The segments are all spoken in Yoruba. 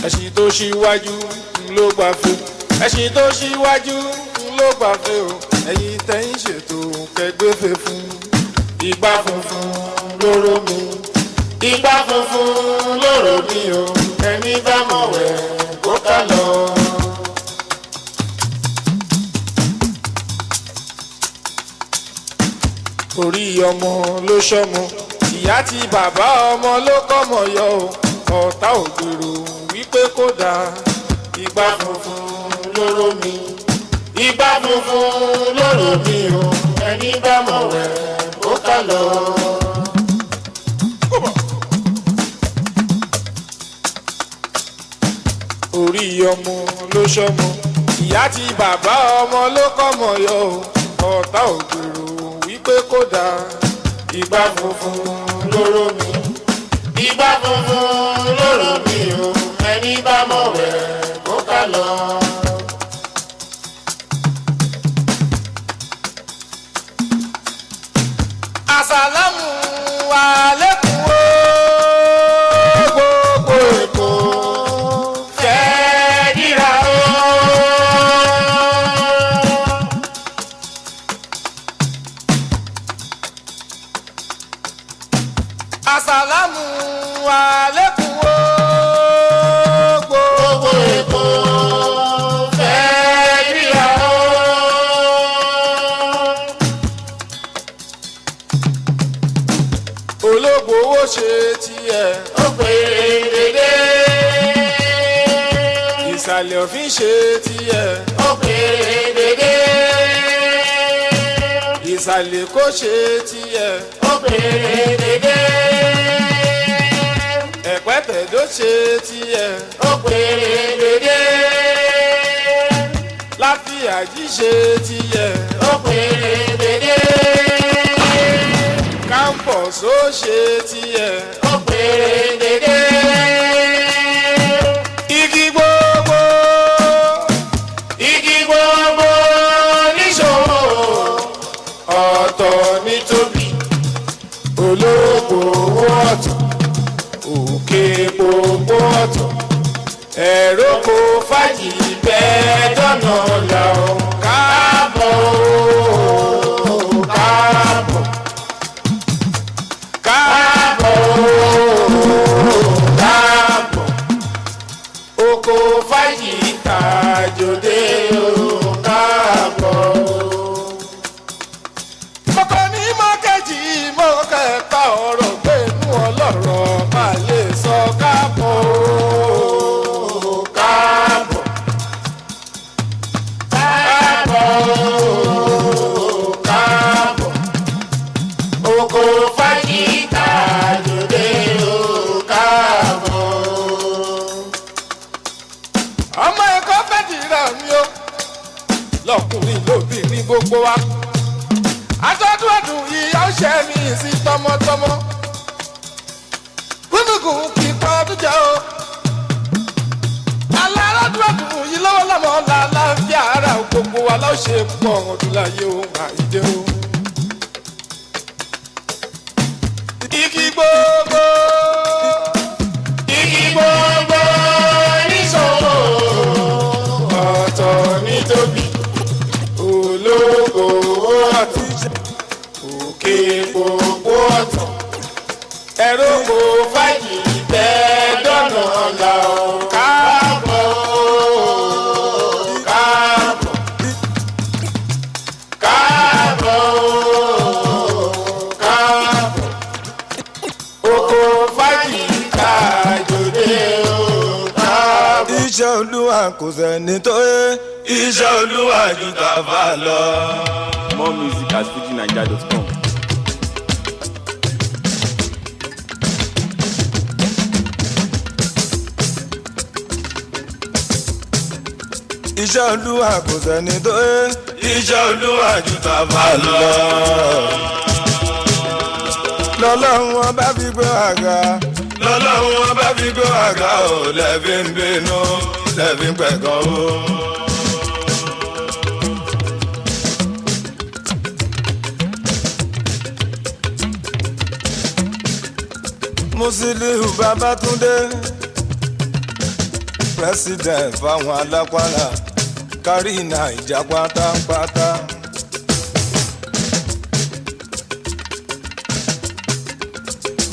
Ẹṣin tó ṣíwájú ló gbàfẹ́, ẹṣin tó ṣíwájú ló gbàfẹ́ o. Ẹ̀yin tẹ́yìn ṣètò kẹgbẹ́fẹ́ fún. Ìgbà funfun lóró mi, ìgbà funfun lóró mi o. Ẹni bá mọ̀wẹ̀ kó ká lọ. Orí ọmọ ló ṣọmọ, ìyá tí bàbá ọmọ ló kọ́mọ yọ o. Ọ̀tá ò gbèrò wípé kó dáa. Ìgbà funfun lóró mi, ìgbà funfun lóró mi o. Ẹni bá mọ̀wẹ̀ kó ká lọ. Orí ọmọ ló ṣọmọ, ìyá tí bàbá ọmọ ló kọ́mọ yọ o. Ọ̀tá ò gbèrò wípé kó dáa. Ìgbà funfun lóró mi, ìgbà funfun lóró mi o. Ẹni bá mọ̀wẹ̀ kó ká lọ. Àsàlámù àlékún o, gbogbo Èkó fẹ́ dìrà o. Àsàlámù àlékún o, gbogbo Èkó fẹ́ dìrà o. Ológbòwò ṣe tiẹ̀, ó pè é dédé. Ìsàlẹ̀ òfin ṣe tiẹ̀, ó pè é dédé. Ìsàlẹ̀ kò ṣe tiẹ̀, ó pè é dédé. Ẹ̀pẹ́tẹ̀dó ṣe tiẹ̀, ó pè é dédé. Láfíàjì ṣe tiẹ̀, ó pè é dédé. Campus ó ṣe tiẹ̀, ó pè é dédé. Igi gbogbo, igi gbogbo níṣòwò, ọ̀tọ̀ ní tóbi, olóògbòwò ọ̀tọ̀, òkè gbogbo ọ̀tọ̀, ẹ̀rọ kò fàjì bẹ́ẹ̀ dọ́nà là ó. Káàbọ̀ o, káàbọ̀, káàbọ̀ o, káàbọ̀, oko fàjì tàjòdè o, káàbọ̀ o. Mọ̀kọ́ ní mọ́kẹ́jì mọ́kẹ́ta ọ̀rọ̀ gbẹ̀mú ọlọ́rọ̀ máa lè sọ káàbọ̀ o, káàbọ̀, káàbọ̀ o, káàbọ̀, oko fàjì tàjòdè o, káàbọ̀ o. Ọmọ ẹ̀kọ́ fẹ́ dìrà mi o, lọ́kùnrin lóbìnrin gbogbo wa. Aṣọ́dún ọdún ìyá ó ṣe mí sí tọmọtọmọ. Gúnùgùn kì í pa ọdún jẹ o. Alárọ́dún ọdún yìí lọ́wọ́ lọ́mọ làlàáfíà ara gbogbo wa ló ṣe pọ̀ ọdún láyé òun àìdè o. Igi gbogbo, igi gbogbo níṣòro, ọ̀tọ̀ ní tóbi, ológo ọ̀tún, òkè gbogbo ọ̀tọ̀, ẹ̀rọ kò fàyè bẹ́ẹ̀ dọ́nà ọ̀la o. Káàbọ̀ o, káàbọ̀, káàbọ̀ o, káàbọ̀, oko fàyè tàjòdè o, káàbọ̀. Iṣẹ́ Olúwa kò sẹ́ni tó yé, iṣẹ́ Olúwa ju tàfà lọ. More music at fujinaija.com. Iṣẹ́ Olúwa kò sẹ́ni tó yé, iṣẹ́ Olúwa ju tàfà lọ. Lọ́lọ́run wọn bá fi gbé àga, lọ́lọ́run wọn bá fi gbé àga ò, lẹ́ẹ̀fi ń bínú, lẹ́ẹ̀fi ń pẹ̀gàn o. Musiliu Babátúndé. President fáwọn alápàlà kárí Naija pátápátá.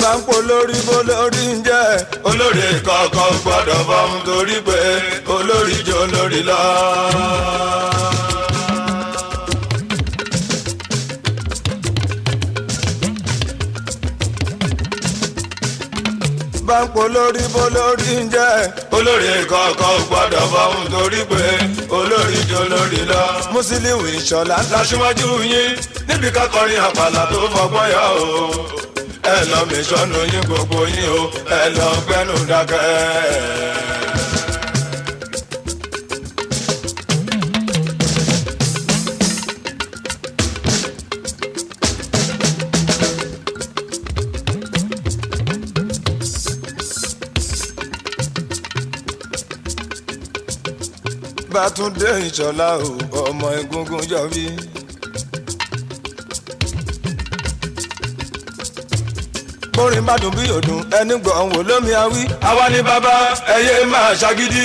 Báńkò lórí bó lórí ń jẹ́. Olórí kọ̀ọ̀kan gbọ́dọ̀ fọ́n torí pé olórí jẹ́ olórí lọ. Báńkò lórí bó lórí ń jẹ́. Olórí kọ̀ọ̀kan gbọ́dọ̀ fọ́n torí pé olórí jẹ́ olórí lọ. Musiliu Ìṣọ̀lá láṣíwájú yín níbi kákọrin àpàlà tó fọgbọ́n yọ o. Ẹ lọ mi sọnù yín gbogbo yín o, ẹ lọ gbẹnu dákẹ́. Bátúndé Ìṣọ̀lá o, ọmọ egungun jọ bí. Bórin bá dùn bí òdùn ẹni gbọ̀n wò lómi awí. Àwa ni bàbá ẹyẹ máa ṣagídí.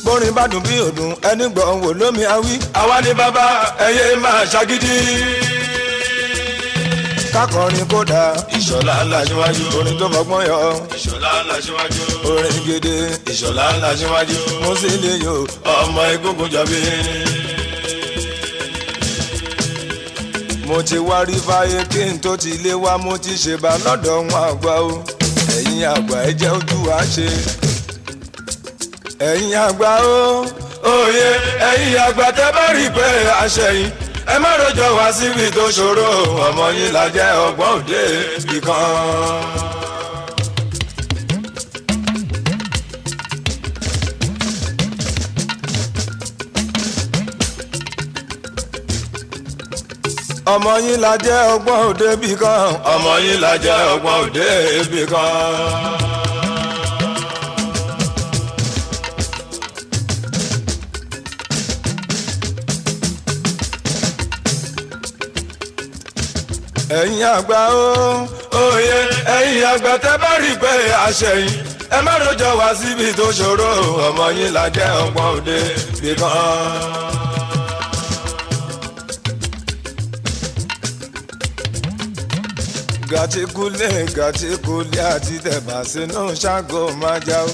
Bórin bá dùn bí òdùn ẹni gbọ̀n wò lómi awí. Àwa ni bàbá ẹyẹ máa ṣagídí. Kákọrin kódà Ìṣọ̀lá làṣíwájú. Orin tó fọgbọ́n yọ Ìṣọ̀lá làṣíwájú. Orin gidi Ìṣọ̀lá làṣíwájú. Musiliu ọmọ egungun jọbí. Mo ti wá rí fáyé kí n tó ti lé wá, mo ti ṣe bá lọ́dọ̀ wọn àgbà o. Ẹ̀yin àgbà ẹ jẹ́ ojú wa ṣe. Ẹ̀yin àgbà o, òye ẹ̀yin àgbà tẹ́ bá rí pé àṣẹyìn ẹ má rojọ́ wá síbi tó ṣòro, ọmọ yín la jẹ́ ọgbọ́n òde ìkan. Ọmọ yín la jẹ́ ọgbọ́n òde bì kan. Ọmọ yín la jẹ́ ọgbọ́n òde bì kan. Ẹ̀yin àgbà o, òye ẹ̀yin àgbà tẹ́ bá rí pé àṣẹyìn ẹ má rojọ́ wá síbi tó ṣòro, ọmọ yín la jẹ́ ọgbọ́n òde bì kan. Gàtíkúlé gàtíkúlé àti tẹ̀bà sínú ṣáàgó máa já o,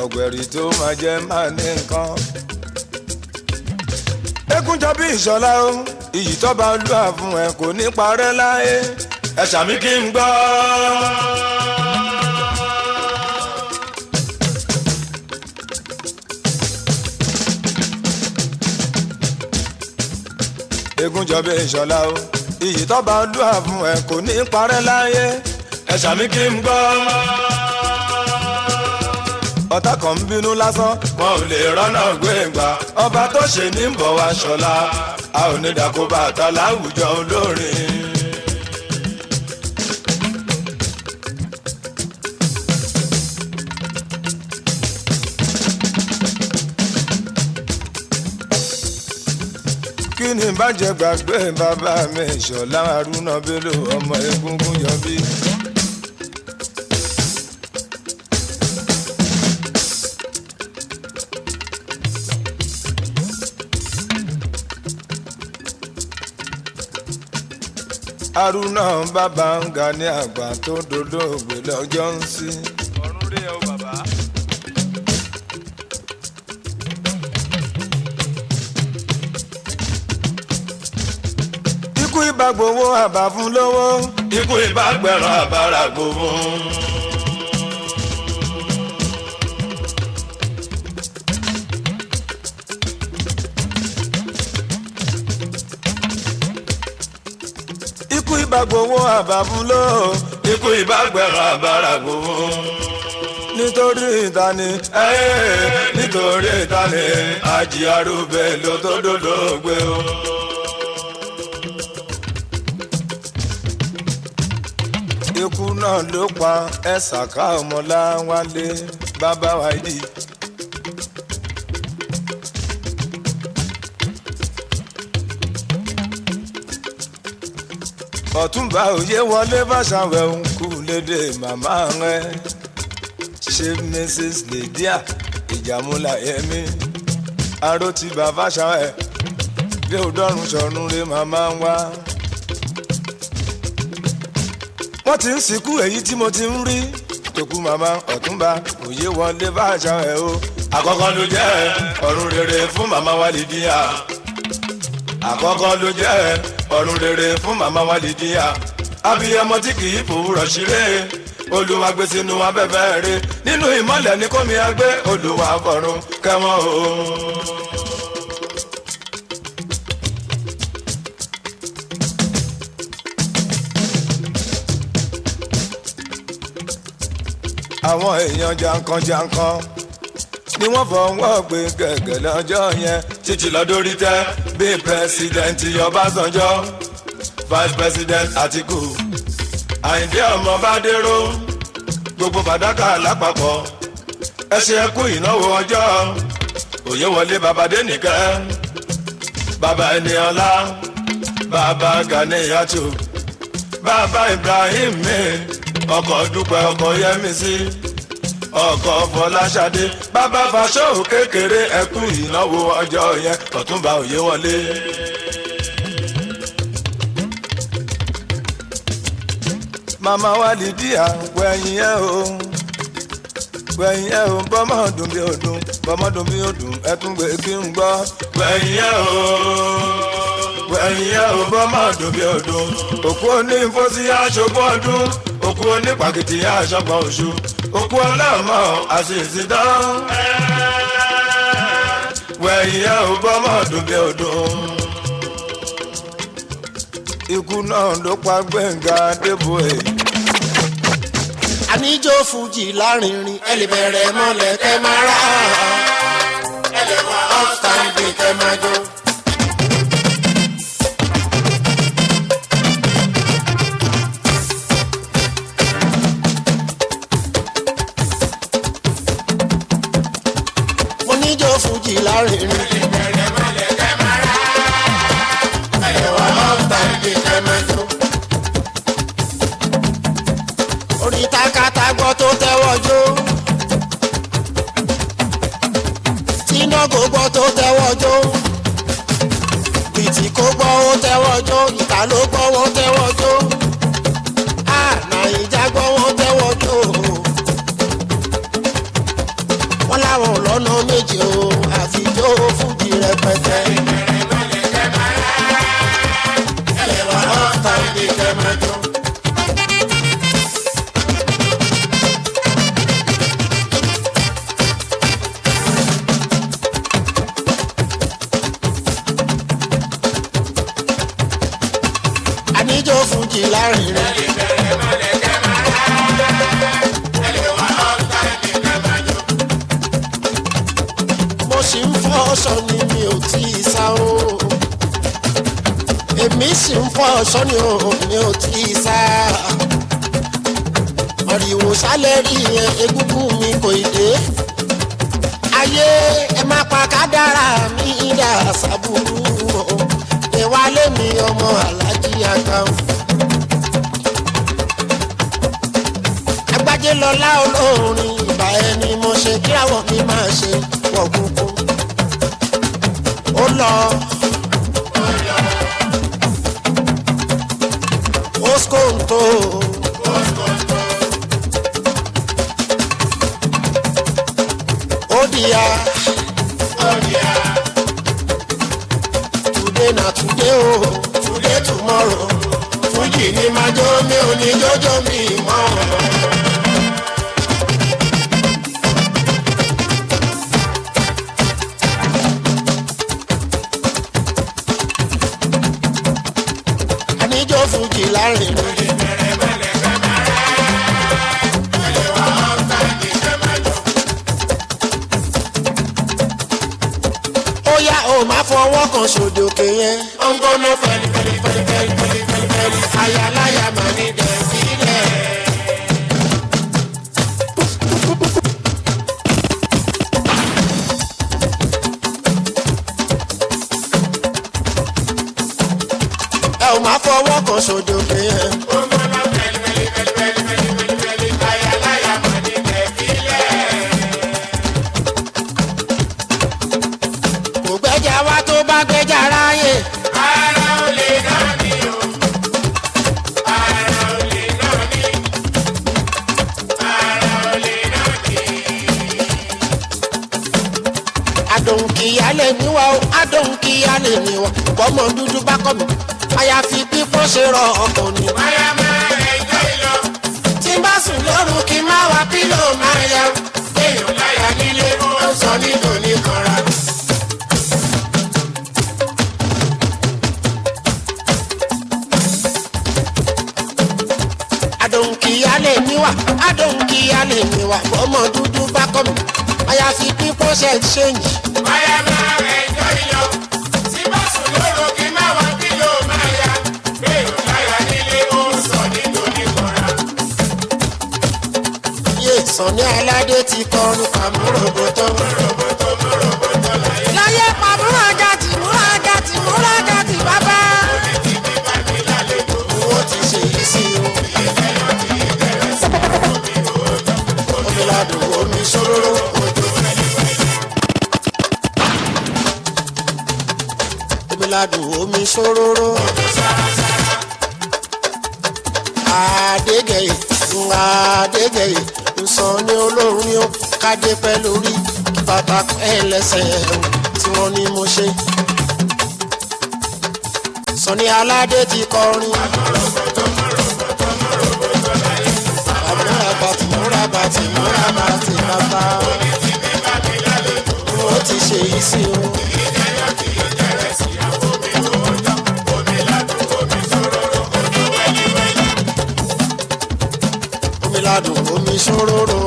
ọ̀gbẹ̀rì tó máa jẹ́ máa ní nǹkan. Ekunjọ bí Ìṣọ̀lá o, iyì tọ́ba olúwa fún ẹ kò ní parẹ́ láyé. Ẹ ṣàmì kí n gbọ́. Egunjọ bí Ìṣọ̀lá o, iyì tọ́ba olúwa fún ẹ kò ní parẹ́ láyé. Ẹ ṣàmì kí n gbọ́. Ọ̀tá kan ń bínú lásán, wọn ò lè rọ́nà gbé gbà. Ọba tó ṣe ní bọ̀ wá ṣọlá, a ò ní dàkó bàtà láwùjọ olórin. Kí ni bàjẹ́ gbàgbé bàbá mi Ìṣọ̀lá Haruna Bello ọmọ egungun yọbí. Haruna bàbá ń ga ní àgbà tó dolóògbé lọ́jọ́ ń sí. Ọ̀run rè o bàbá. Ikú ibà gbowó àbá fún lówó. Ikú ibà gbẹ̀rọ àbára gbowó. Ikú ibà gbowó àbá fún lówó. Ikú ibà gbẹ̀rọ àbára gbowó. Nítorí ìtani, nítorí ìtani, àjì arúgbó ló tó dòdò gbé o. Ikú náà ló pa ẹ̀sàká ọmọláwálé bàbá wáìdì. Ọ̀túnba òye wọlé fàṣàwẹ̀ ń kú lédè màmá rẹ̀ ṣe Mrs Lydia Ìjàmúlà Yẹmí arótìbà fàṣàwẹ̀ bí òdọ́run sọ̀run rẹ̀ màmá ń wá. Wọ́n ti ń sìnkú èyí tí mo ti ń rí tòkú màmá Ọ̀túnba òye wọlé fàṣàwẹ̀ o. Àkọ́kọ́ ló jẹ́ ọ̀run rere fún màmá wa Lydia. Àkọ́kọ́ ló jẹ́ ọ̀run rere fún màmá wa Lydia. Abiyamọ tí kì í fòwúrọ̀ ṣeré, Olúwa gbé sínú abẹ́fẹ́ rẹ̀, nínú ìmọ̀lẹ̀ ní kómi agbé, Olúwa fọ̀run kẹ́wọ́n o. Àwọn èèyàn jankan-jankan ni wọ́n fọwọ́ gbé gẹ̀gẹ̀ lọ́jọ́ yẹn títí lọ́dọ́rí tẹ́ bíi president Ọbásanjọ́, vice president Àtíkù, Àyìndé ọmọ Bádéró, gbogbo fàdákà lápapọ̀ ẹ ṣe kú ìnáwó ọjọ́ Òyewọlé bàbá Dénìkẹ́, bàbá Ẹniọlá, bàbá Ganiyatu, bàbá Ibrahim mi, ọkọ̀ Dúpẹ́, ọkọ̀ Yẹmisí, ọkọ̀ Fọláṣadé, bàbá Fàṣọ kékeré, ẹ kú ìnáwó ọjọ́ yẹn Ọ̀túnba Òyewọlé. Màmá wa Lydia wẹ̀yìn ẹ̀ o, wẹ̀yìn ẹ̀ o, bọ́mọ dùn bí odùn, bọ́mọ dùn bí odùn, ẹ tún gbé kí n gbọ́. Wẹ̀yìn ẹ̀ o, wẹ̀yìn ẹ̀ o, bọ́mọ dùn bí odùn, òkú onífọ́sí aṣọ́gbọ́n ọdún, òkú onípàkìtì aṣọ́gbọ́n oṣù, òkú ọlọ́mọ àṣìṣì dán. Wẹ̀yìn ẹ̀ o, bọ́mọ dùn bí odùn. Ikú náà ló pa Gbẹ̀ngà Adébóyè. Àníjó fújì lárinrin, ẹ lè bẹ̀rẹ̀ mọ́lẹ̀ kẹ́ máa rà ẹ lè wá upstanding kẹ́ máa jó. Mo níjó fújì lárinrin, ẹ lè bẹ̀rẹ̀ mọ́lẹ̀ kẹ́ máa rà ẹ lè wá upstanding kẹ́ máa jó. Orí takata gbọ́ tó tẹ́wọ́ jó, tínágò gbọ́ tó tẹ́wọ́ jó, bìtì kò gbọ́ ó tẹ́wọ́ jó, ìta ló gbọ́ ó tẹ́wọ́ jó, à Nàìjà gbọ́ ó tẹ́wọ́ jó. Wọ́n láwọn lọ́nà méje o, àfijó fújì rẹpẹtẹ. Ẹlẹ́wà ọ̀tá ìdí kẹ́ máa jó. Àníjó fújì lárinrin. Mo sì ń fọ́ ọ̀ṣọ́ ni mi ò tí ì sá o. Èmi sì ń fọ́ ọ̀ṣọ́ ni o, mi ò tí ì sá. Ọ̀rìwò sálẹ̀ rí yẹn, egúngún mi kò ì dé. Ayé ẹ má pa kádàrá mi dà sábúrú o. Ìwálé mi ọmọ Alájí àgbà o. Agbájé lọlá olórin ìbà ẹni mo ṣe kíráwọ̀ mi máa ṣe wọ̀ kúkú. Ó lọ. Ó skóńtò. Ó dìyà. Today na today o, today tomorrow. Fújì ni máa jó, mi ò ní jójó mi mọ́. Àníjó fújì lárinrin. Ó yá o, máa fọwọ́ kan ṣòdòkè yẹn. Ó ń gbóná fẹ́lifẹ́li fẹ́lifẹ́li fẹ́lifẹ́li, ayaláya máa ní dẹ̀sílẹ̀. Ẹ ò o máa fọwọ́ kan ṣòjòkè yẹn. Ó gbóná pẹ̀lú ayaláya mọ̀ ní kẹ̀kílẹ̀. Kò gbẹ́jà wá tó bá gbẹ́jà ráyè. Ara ò lè náà ní o. Ara ò lè náà ní. Ara ò lè náà ní. Adòǹkìyà lè níwá o, adòǹkìyà lè níwá. Bọ́mọ dúdú bá kọ́ mi, àyàfi pípọ́n ṣe rọ ọkọ̀ ni. Báyà máa ẹjọ́ ìlọ. Tí n bá sùn lóru kí n má wá pílò máa yá. Èèyàn láyà nílé ó sọ nítorí kanra. Adòǹkìyà lè níwá, adòǹkìyà lè níwá. Bọ́mọ dúdú bá kọ́ mi, àyàfi pípọ́n ṣe ṣéǹjì. Báyà máa ẹjọ́ ìlọ. Tí bá sùn lóru kí n má wá pílò máa yá. Èèyàn láyà nílé ó sọ nítorí kanra. Yé Sànní Aládé ti kọrin pàmòròbòtò. Láyé pàmòròjà tì múrajà tì múrajà tì bàbá. Owó ti ṣe yìí sí o. Omi ládùn omi ṣòro. Omi ládùn omi ṣòro. Adégẹyè Adégẹyè Sànní olórin ó kádé pẹ́ lórí kí bàbá pẹ́ lẹ́sẹ̀ o tí wọ́n ní mo ṣe. Sànní Aládé ti kọrin. Àmúrabàtì múrabàtì múrabàtì bàbá. Ó ti ṣe yìí sí o. Omi ládùn omi ṣòróró.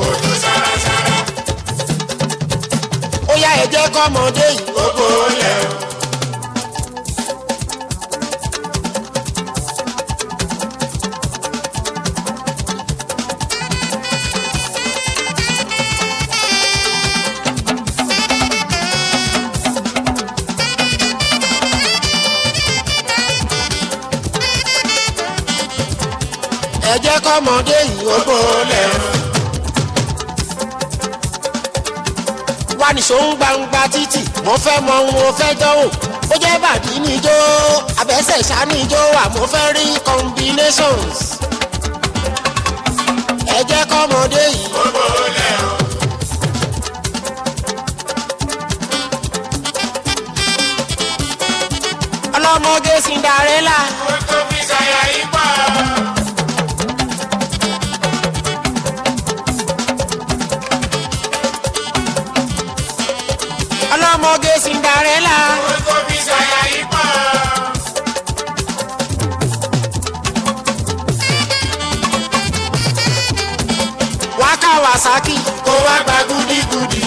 Ó yá ẹ jẹ́ kọ́mọdé yìí ó bọ́lẹ̀ o. Ẹ jẹ́ kọ́mọdé yìí ó bọ́lẹ̀ o. Wá nìṣó ń gbangba títì, mo fẹ́ mọ ohun mo fẹ́ dánwò. Ó jẹ́ bàdí níjó, àbẹ́sẹ̀ ṣá níjó wà, mo fẹ́ rí combinations. Ẹ jẹ́ kọ́mọdé yìí. Ó bọ́lẹ̀ o. Ọlọ́mọge Cinderella. Ó tó fi ṣàyà ipá. Ọlọ́mọge Cinderella. Ó tó fi ṣàyà ipá. Wá Kawasaki. Kó wá gba gúdígúdí.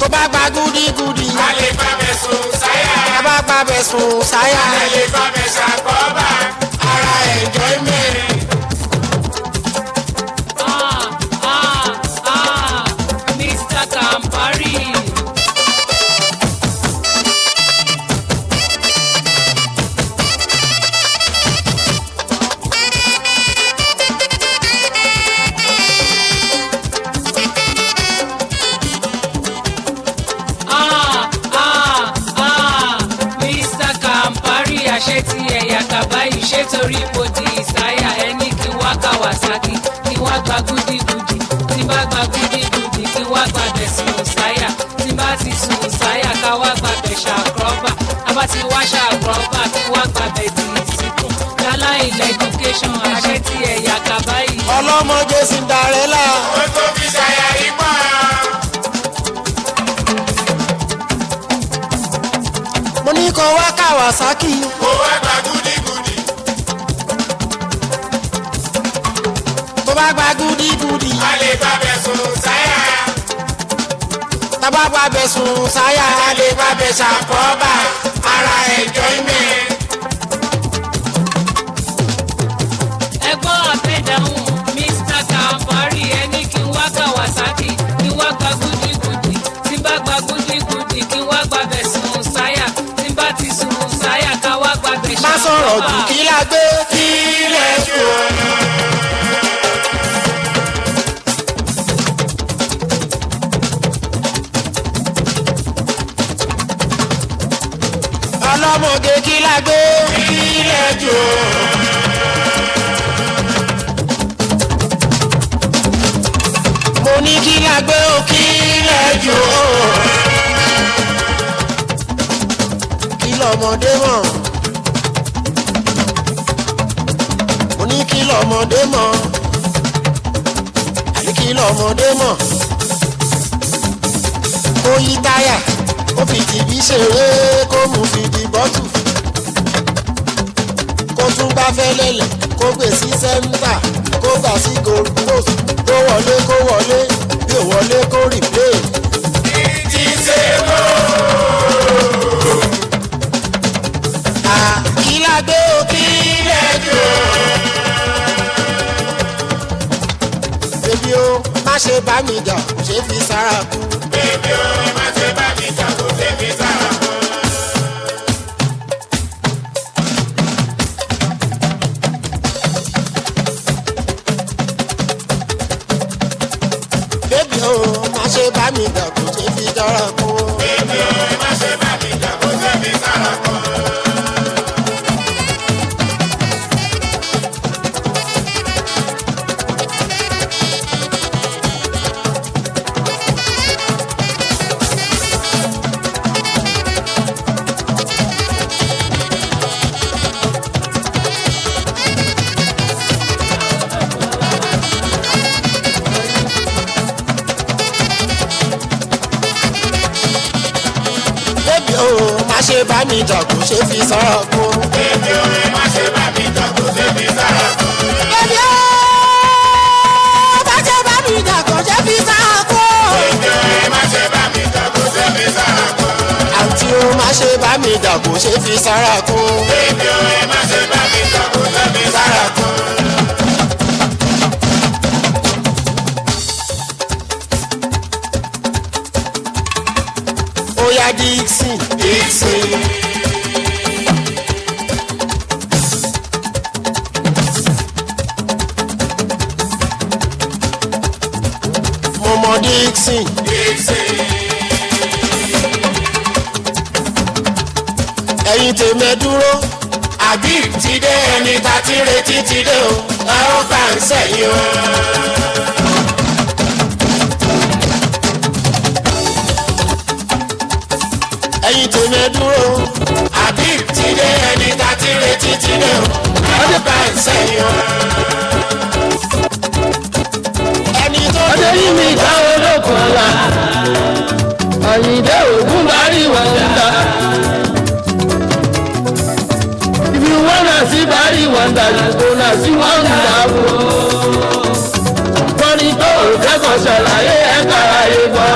Tó bá gba gúdígúdí. A lè bá bẹ̀ sùn sáyà. A bá gba bẹ̀ sùn sáyà. A lè bá bẹ̀ ṣàkóbá. Ara enjoyment. Ah, ah, ah, Mr. Campari. Ah, ah, ah, Mr. Campari, àṣẹ ti ẹ̀yà kàbáyì ṣé torí mo di ìsáyà ẹni kí wá Kawasaki kí wá gba gúdígudì tí bá gba gúdígudì kí wá gba bẹ̀sùn sáyà tí bá ti sùn sáyà ká wá gba bẹ̀ ṣàkọ́bà tá bá ti wá ṣàkọ́bà kí wá gba bẹ̀ dì í síkùn láláì lẹ́dúkéṣọ̀n àṣẹ ti ẹ̀yà kàbáyì. Ọlọ́mọge Cinderella. Ó tó fi ṣàyà ipá. Mo ní kó wá Kawasaki. Kó wá gba gúdígudí. Tó bá gba gúdígudí. A lè bá bẹ̀ sùn sáyà. Tá bá gba bẹ̀ sùn sáyà. A lè bá bẹ̀ ṣàkóbá. Ara enjoyment. Ẹgbọ́n àfẹ́dáhùn Mr. Campari ẹni kí n wá Kawasaki kí n wá gba gúdígudí tí n bá gba sọ̀rọ̀ jù kí la gbé kí lẹ̀ jù o. Ọlọ́mọge kí la gbé kí lẹ̀ jù o. Mo ní kí la gbé o kí lẹ̀ jù o. Kí lọ́mọdé mọ̀? Mo ní kí lọ́mọdé mọ̀? Àní kí lọ́mọdé mọ̀? Kó yí táyà, kó fi tìbí ṣeré, kó mú fìdí bọ́tù, kó tún gbá fẹ́lẹ́lẹ̀, kó gbé sí sẹ́ńtà, kó gbà sí goal post, kó wọlé, kó wọlé, bí ò wọlé kó replay. Ti ṣe mọ́. Kí la gbé o kí lẹ̀ jù o. Bébí o, má ṣe bá mi jà, kò ṣe fi sára kú. Bébí o, má ṣe bá mi jà, kò ṣe fi sára kú. Bébí o, má ṣe bá mi jà, kò ṣe fi sára kú. Bébí o, má ṣe bá mi jà, kò ṣe fi sára kú. Bébí o, má ṣe bá mi jà, kò ṣe fi sára kú. Bébí o, má ṣe bá mi jà, kò ṣe fi sára kú. Bébí o, má ṣe bá mi jà, kò ṣe fi sára kú. Bébí o, má ṣe bá mi jà, kò ṣe fi sára kú. Àǹtí o, má ṣe bá mi jà, kò ṣe fi sára kú. Bébí o, má ṣe bá mi jà, kò ṣe fi sára kú. Oya Dixon, Dixon. Mo mọ Dixon. Dixon. Ẹ̀yin tèmi dúró. Àbí ti dé, ẹni tá ti retí ti dé o, ẹ ó bá ń sẹ́yìn o. Ẹ̀yin tèmi dúró. Àbí ti dé, ẹni tá ti retí ti dé o, ẹ ó bá ń sẹ́yìn o. Ẹni tó Ọdẹ yìí mi dá olókun ọ̀la, Àyìndé ògún bá rí wọ̀ǹda. If you wanna see Barry Wonder, you gonna see wonderful. Wọ́n ní tó kẹ́kọ̀ọ́ ṣàlàyé ẹ̀ka ayé gbọ́.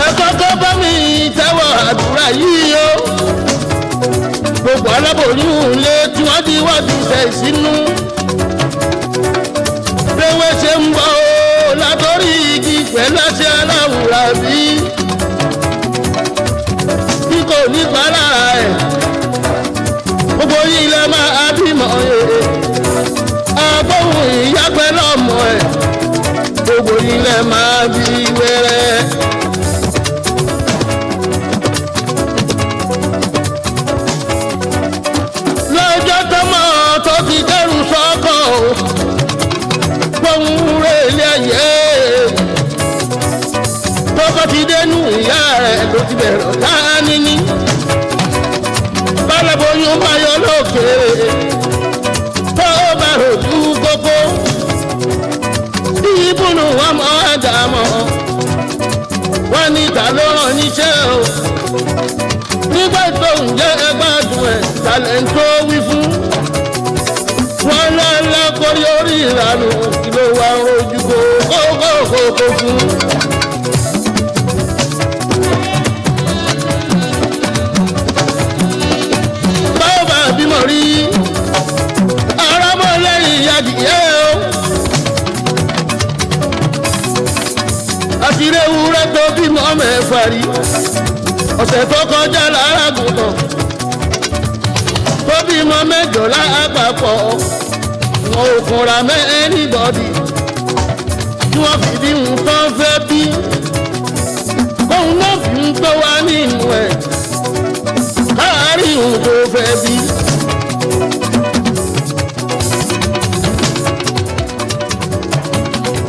Ẹ kọ́kọ́ bá mi tẹ́wọ̀ àdúrà yìí o. Gbogbo aláboyún lé tí wọ́n ti wá ti ṣe sínú. Léwé ṣe ń bọ̀ o látọ̀rí igi pẹ̀lú àṣẹ aláwùrà bí. Bí kò ní pa lára ẹ̀, gbogbo yìí lẹ máa bímọ ẹ̀. Agbóhùn ìyá pẹ̀lú ọmọ ẹ̀, gbogbo yìí lẹ máa bí wẹ́rẹ́. Lọ́jọ́ tọ́mọ tó ti dẹ́rù sọ́kọ̀ o, pohùn rẹ̀ ilé ayé, tọ́kọ ti dénú ìyá rẹ̀ ló ti bẹ̀rẹ̀ ọ̀tá níní. Bálaboyún bá yọ lókè, tó bá rojú kókó, ìbùnú wọn mọ àdàmọ́, wọn ní ta ló rán níṣẹ́ o. Nígbà tó ń jẹ́ ẹgbàdùn ẹ̀ talẹ̀ ń tó wí fún. Wọn lọ́lá kórí orí ìlànà kí ló wá ojú kó kókókókó fún. Báwo bá bímọ rí arámọ́lẹ́yìn adìyẹ o. Àti ilé ewúrẹ́ tó bímọ mẹ́fà rí. Ọ̀sẹ̀ tó kọjá lára gùntàn tó bímọ mẹ́jọ lápapọ̀, wọn ò kunra mẹ́ anybody tí wọ́n fi bí nǹkan fẹ́ bí kóun náà fi ń tó wá nínú ẹ̀ káàárín òun tó fẹ́ bí.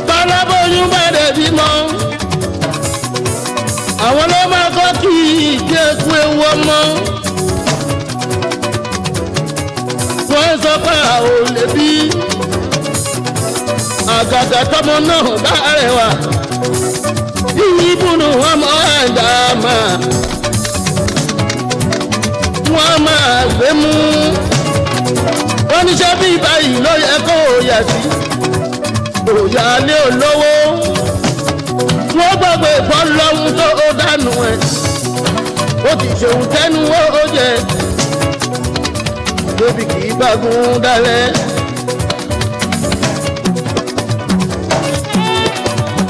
Bálábóyún bá dẹ̀ bímọ, àwọn ló máa kọ́ kí ìjẹ́kú ewu ọmọ. Wọ́n sọ pé a ò lè bí àgàgà tọmọ náà bá rẹwà. Ìbùnú ọmọ àdàmà wọ́n máa gbé mú. Wọ́n níṣẹ́ bí báyìí ló yẹ kó o yà sí. Òyà lé olówó. Wọ́n gbàgbé bọ́ lọ́hún tó o dànù ẹ̀. Ó ti ṣòun tẹ́nu ó jẹ. Débi kì í gbágun dálẹ̀.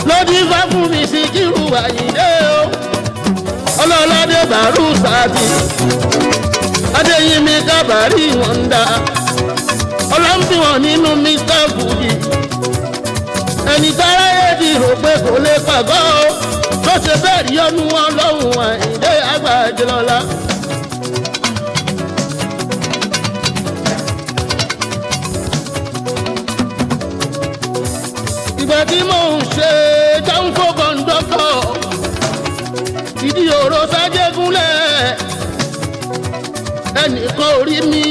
Lódì fá fún mi sí kírù Àyìndé o. Ọlọ́ládé bàrú sáàtì. Adéyínmi kábàárì wọn ń dá. Ọlọ́mbí wọn nínú Mr. Fuji. Ẹni tára yé ti rò pé kò lè pàgọ́ o. Tó ṣe bẹ́ẹ̀ rí ọdún wọn lọ́hùn Àyìndé Àgbàjọlọ́lá. Ìgbà tí mò ń ṣe dáńfó kọ̀ǹdọ́tọ̀, ìdí òró sájégúnlẹ̀, ẹnìkan ò rí mi.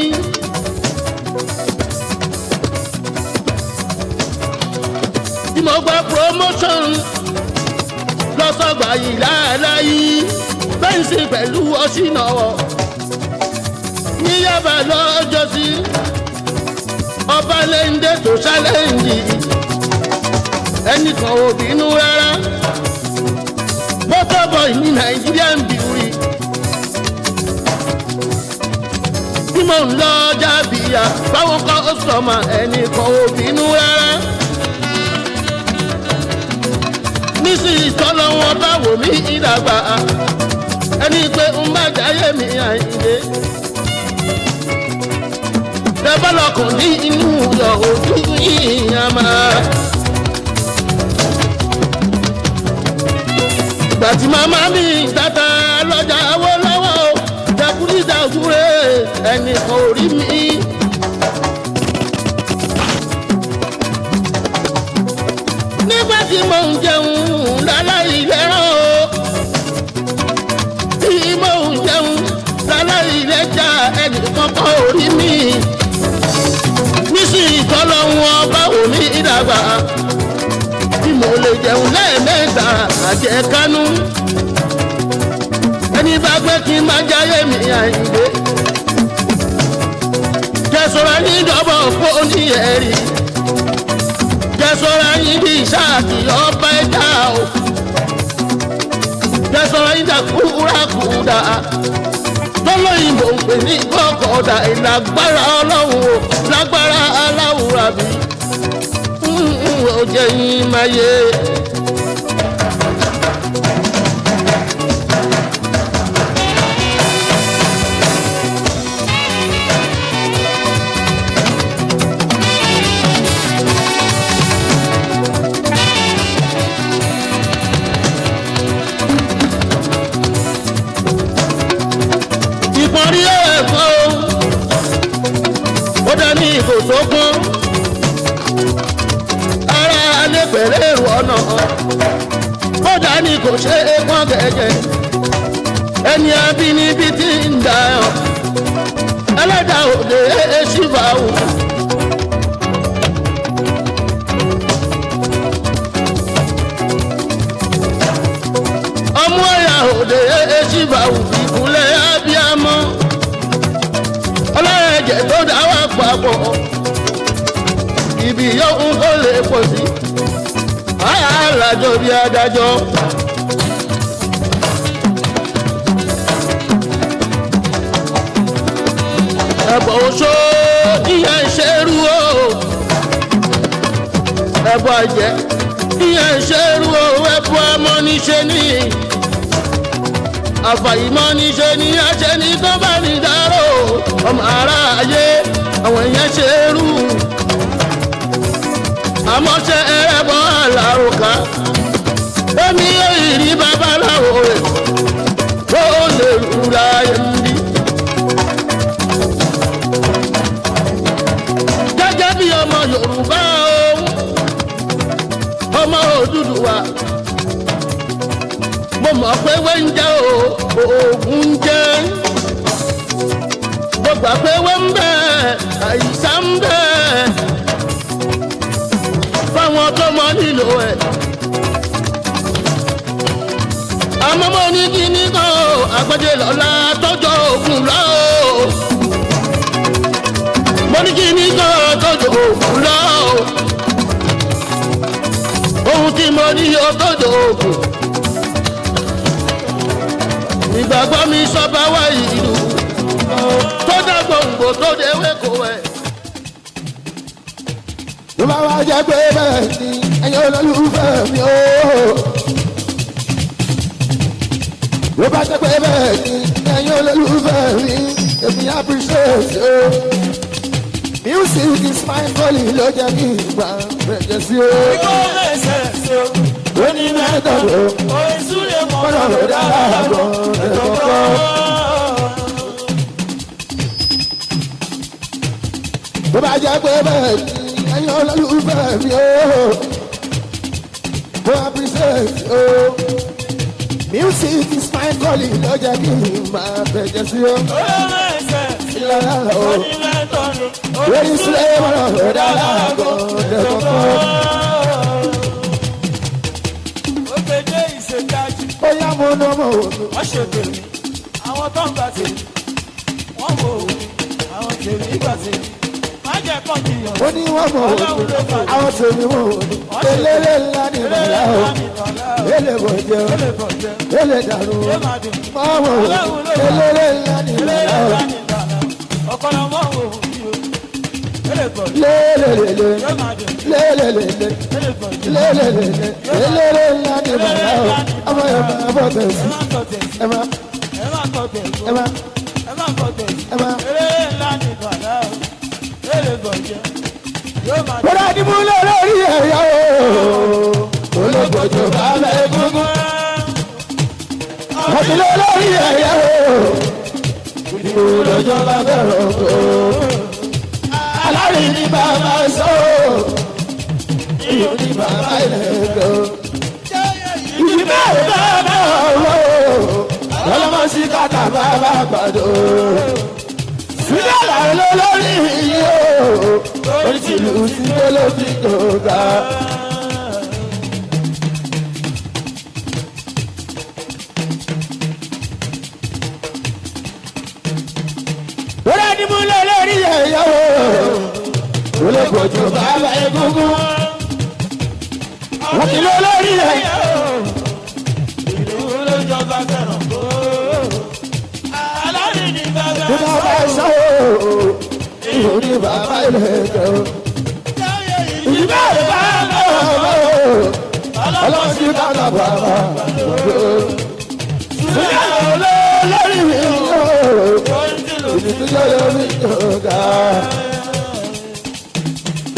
Tí mo gba promotion lọ́sọ̀gbà yìí láàláyé, fẹ́ǹsì pẹ̀lú ọ̀ṣìnàwọ̀ ní Yaba lọ́jọ́sí, ọba lẹ́ńdẹ́ tó ṣálẹ́ǹdì, ẹnìkan ò bínú rárá. Bọ́tọ̀bọ̀ ní Nàìjíríà ń bìrì. Bí mo ń lọ jábìyà báwọn kọ́sọ̀mà, ẹnìkan ò bínú rárá. Nísìnyí tọ́lọ́ wọn bá wò mí ìdàgbà, ẹni pé ń bá jáyé mi Àyìndé. Dẹ́bọ́lọ́kùn ní inú yọ̀ ojú yìnyín máa. Ìgbà tí màmá mi tata lọ́jà owó lọ́wọ́ o, dàkúrídàkúrè ẹnìkan ò rí mi. Nígbà tí mò ń jẹun láláì lẹ́ràn o, tí mò ń jẹun láláì lẹ́jà, ẹnìkan kan ò rí mi. Nísìnyí tọ́lọ́hún ọba wò mí ìdàgbà, tí mo lè jẹun lẹ́ẹ̀mẹ́ta àjẹkánú. Ẹni bá gbé kí n máa jáyé mi Àyìndé. Jẹ́sọ̀rọ̀ yín dọ́bọ̀ kó ní ẹ̀rí. Jẹ́sọ̀rọ̀ yín bí sáàkì ọba ẹja o. Jẹ́sọ̀rọ̀ yín dàkúrakúdà. Tọ́lọ́yìnbó ń pè ní kọ́kọ́dà ìlágbára ọlọ́run o, lágbára aláwùrà bí ó jẹ́ yín máa yé. Ìpọ́nrí ẹ̀fọ́ o, ó dá ní ìgò tó kún ara alẹ́ pẹ̀lẹ́ èrò ọ̀nà, kódà ní kò ṣe é pọ́n gẹ́gẹ́. Ẹni abínibí ti ń dà ọ́, ẹlẹ́dàá òde ṣìfà o. Ọmú ẹ̀yà òde ṣìfà o, ìkúnlẹ̀ abiyamọ ọlọ́ẹ̀jẹ̀ tó dá wà papọ̀, ibi yóò ń kó lè pọ̀ sí alájọ bí adájọ́. Ẹ̀bọ̀ oṣó ìyẹn ṣerú o, ẹ̀bọ̀ àjẹ́ ìyẹn ṣerú o, ẹ̀bọ̀ amọ́niṣe ní. Àfàìmọ̀ níṣe ni àṣẹ ní tó bá ní dárò ọmọ aráyé àwọn èèyàn ṣe é rú. Àmọ́ ṣe ẹrẹ́bọ̀ àlàrùkà èmi yóò rí babaláwo rẹ̀ tó lè rúra ẹ̀mí. Gẹ́gẹ́ bí ọmọ Yorùbá òun ọmọ Odùduwà mo mọ̀ pé wé ń jẹ́ o oògùn ń jẹ́ mo gbà pé wé ń bẹ àìsàn ń bẹ fáwọn tó mọ nílò ẹ̀. Àmọ́ mo ní kíní kan o àgbẹ̀jẹ̀ lọ́la tọ́jọ́ òògùn lọ o mo ní kíní kan tọ́jọ́ òògùn lọ o ohun tí mo ní o tọ́jọ́ òògùn ìgbàgbọ́ mi sọba wá ìlú tó dá gbòǹgbò tó déwé kò ẹ̀. Ló bá wá jẹ́ pé bẹ́ẹ̀ ni ẹ̀yin olólùfẹ́ mi o. Ló bá jẹ́ pé bẹ́ẹ̀ ni ẹ̀yin olólùfẹ́ mi èmi appreciate o. Music is my calling ló jẹ́ kí n gbà bẹ̀jẹ̀ sí o. Ó ní mẹ́tọ̀dọ̀ kọ́nà ló dára gan ẹ̀kọ́ kọ́. Bó bá jẹ́ pé bẹ́ẹ̀ ni ẹ̀yin olólùfẹ́ mi o. Mo appreciate o. Music is my calling ló jẹ́ kí n máa bẹ̀jẹ̀ sí o. Ìlànà o. Lórí sílẹ̀ mọ́nà ló dára gan ẹ̀kọ́ kọ́. Ó yá mo ná mo wò mí. Wọ́n ṣe tèmi, àwọn tó ń gbà tèmi, wọ́n wò ó, àwọn tèmi gbà tèmi. Má jẹ́ kán jiyàn. Ó ní wọ́n mọ̀ wò mí. Àwọn tèmi wò mí. Eléré ńlá ni bàlá o. Ele bò jẹ́ o. Ele dàrú o. Mọ́ wò mí. Eléré ńlá ni bàlá o. Lélelele. Lélelele. Lélelele. Eléré ńlá ni bàlá o. Ọmọ yẹn máa bọ̀ tẹ̀sí. Ẹ máa. Ẹ máa. Ẹ máa. Bọ́dá ni mo lọ lórí ẹ̀yà o. Olóògbòjò bàbá egungun. Mo ti lọ lórí ẹ̀yà o. Ìdìbò lọ́jọ́ bá bẹ̀rẹ̀ o. Alárí ni bàbá sọ o. Ìyó ni bàbá ilẹ̀ o. Ìdí bẹ́ẹ̀ bàbá o. Ọlọ́mọ sí kàtà bàbá àgbàdo. Sílẹ̀ làwọn olórí yìí o. Oríṣiríṣi tí ló fi gbòógà. Bọ́dá ni mo lọ lórí ẹ̀yà o. Olóògbòjò bàbá egungun. Wọ́n ti lọ lórí ẹ̀yà o. Bàbá sọ o, ìròyìn bàbá ilẹ̀ ẹ̀jọ̀. Ìbéèrè bàbá o, ọlọ́run ti bàbá bàbá. Sílẹ̀ lórí mi o, ìdí tó yọ mi yọ̀ọ̀gá.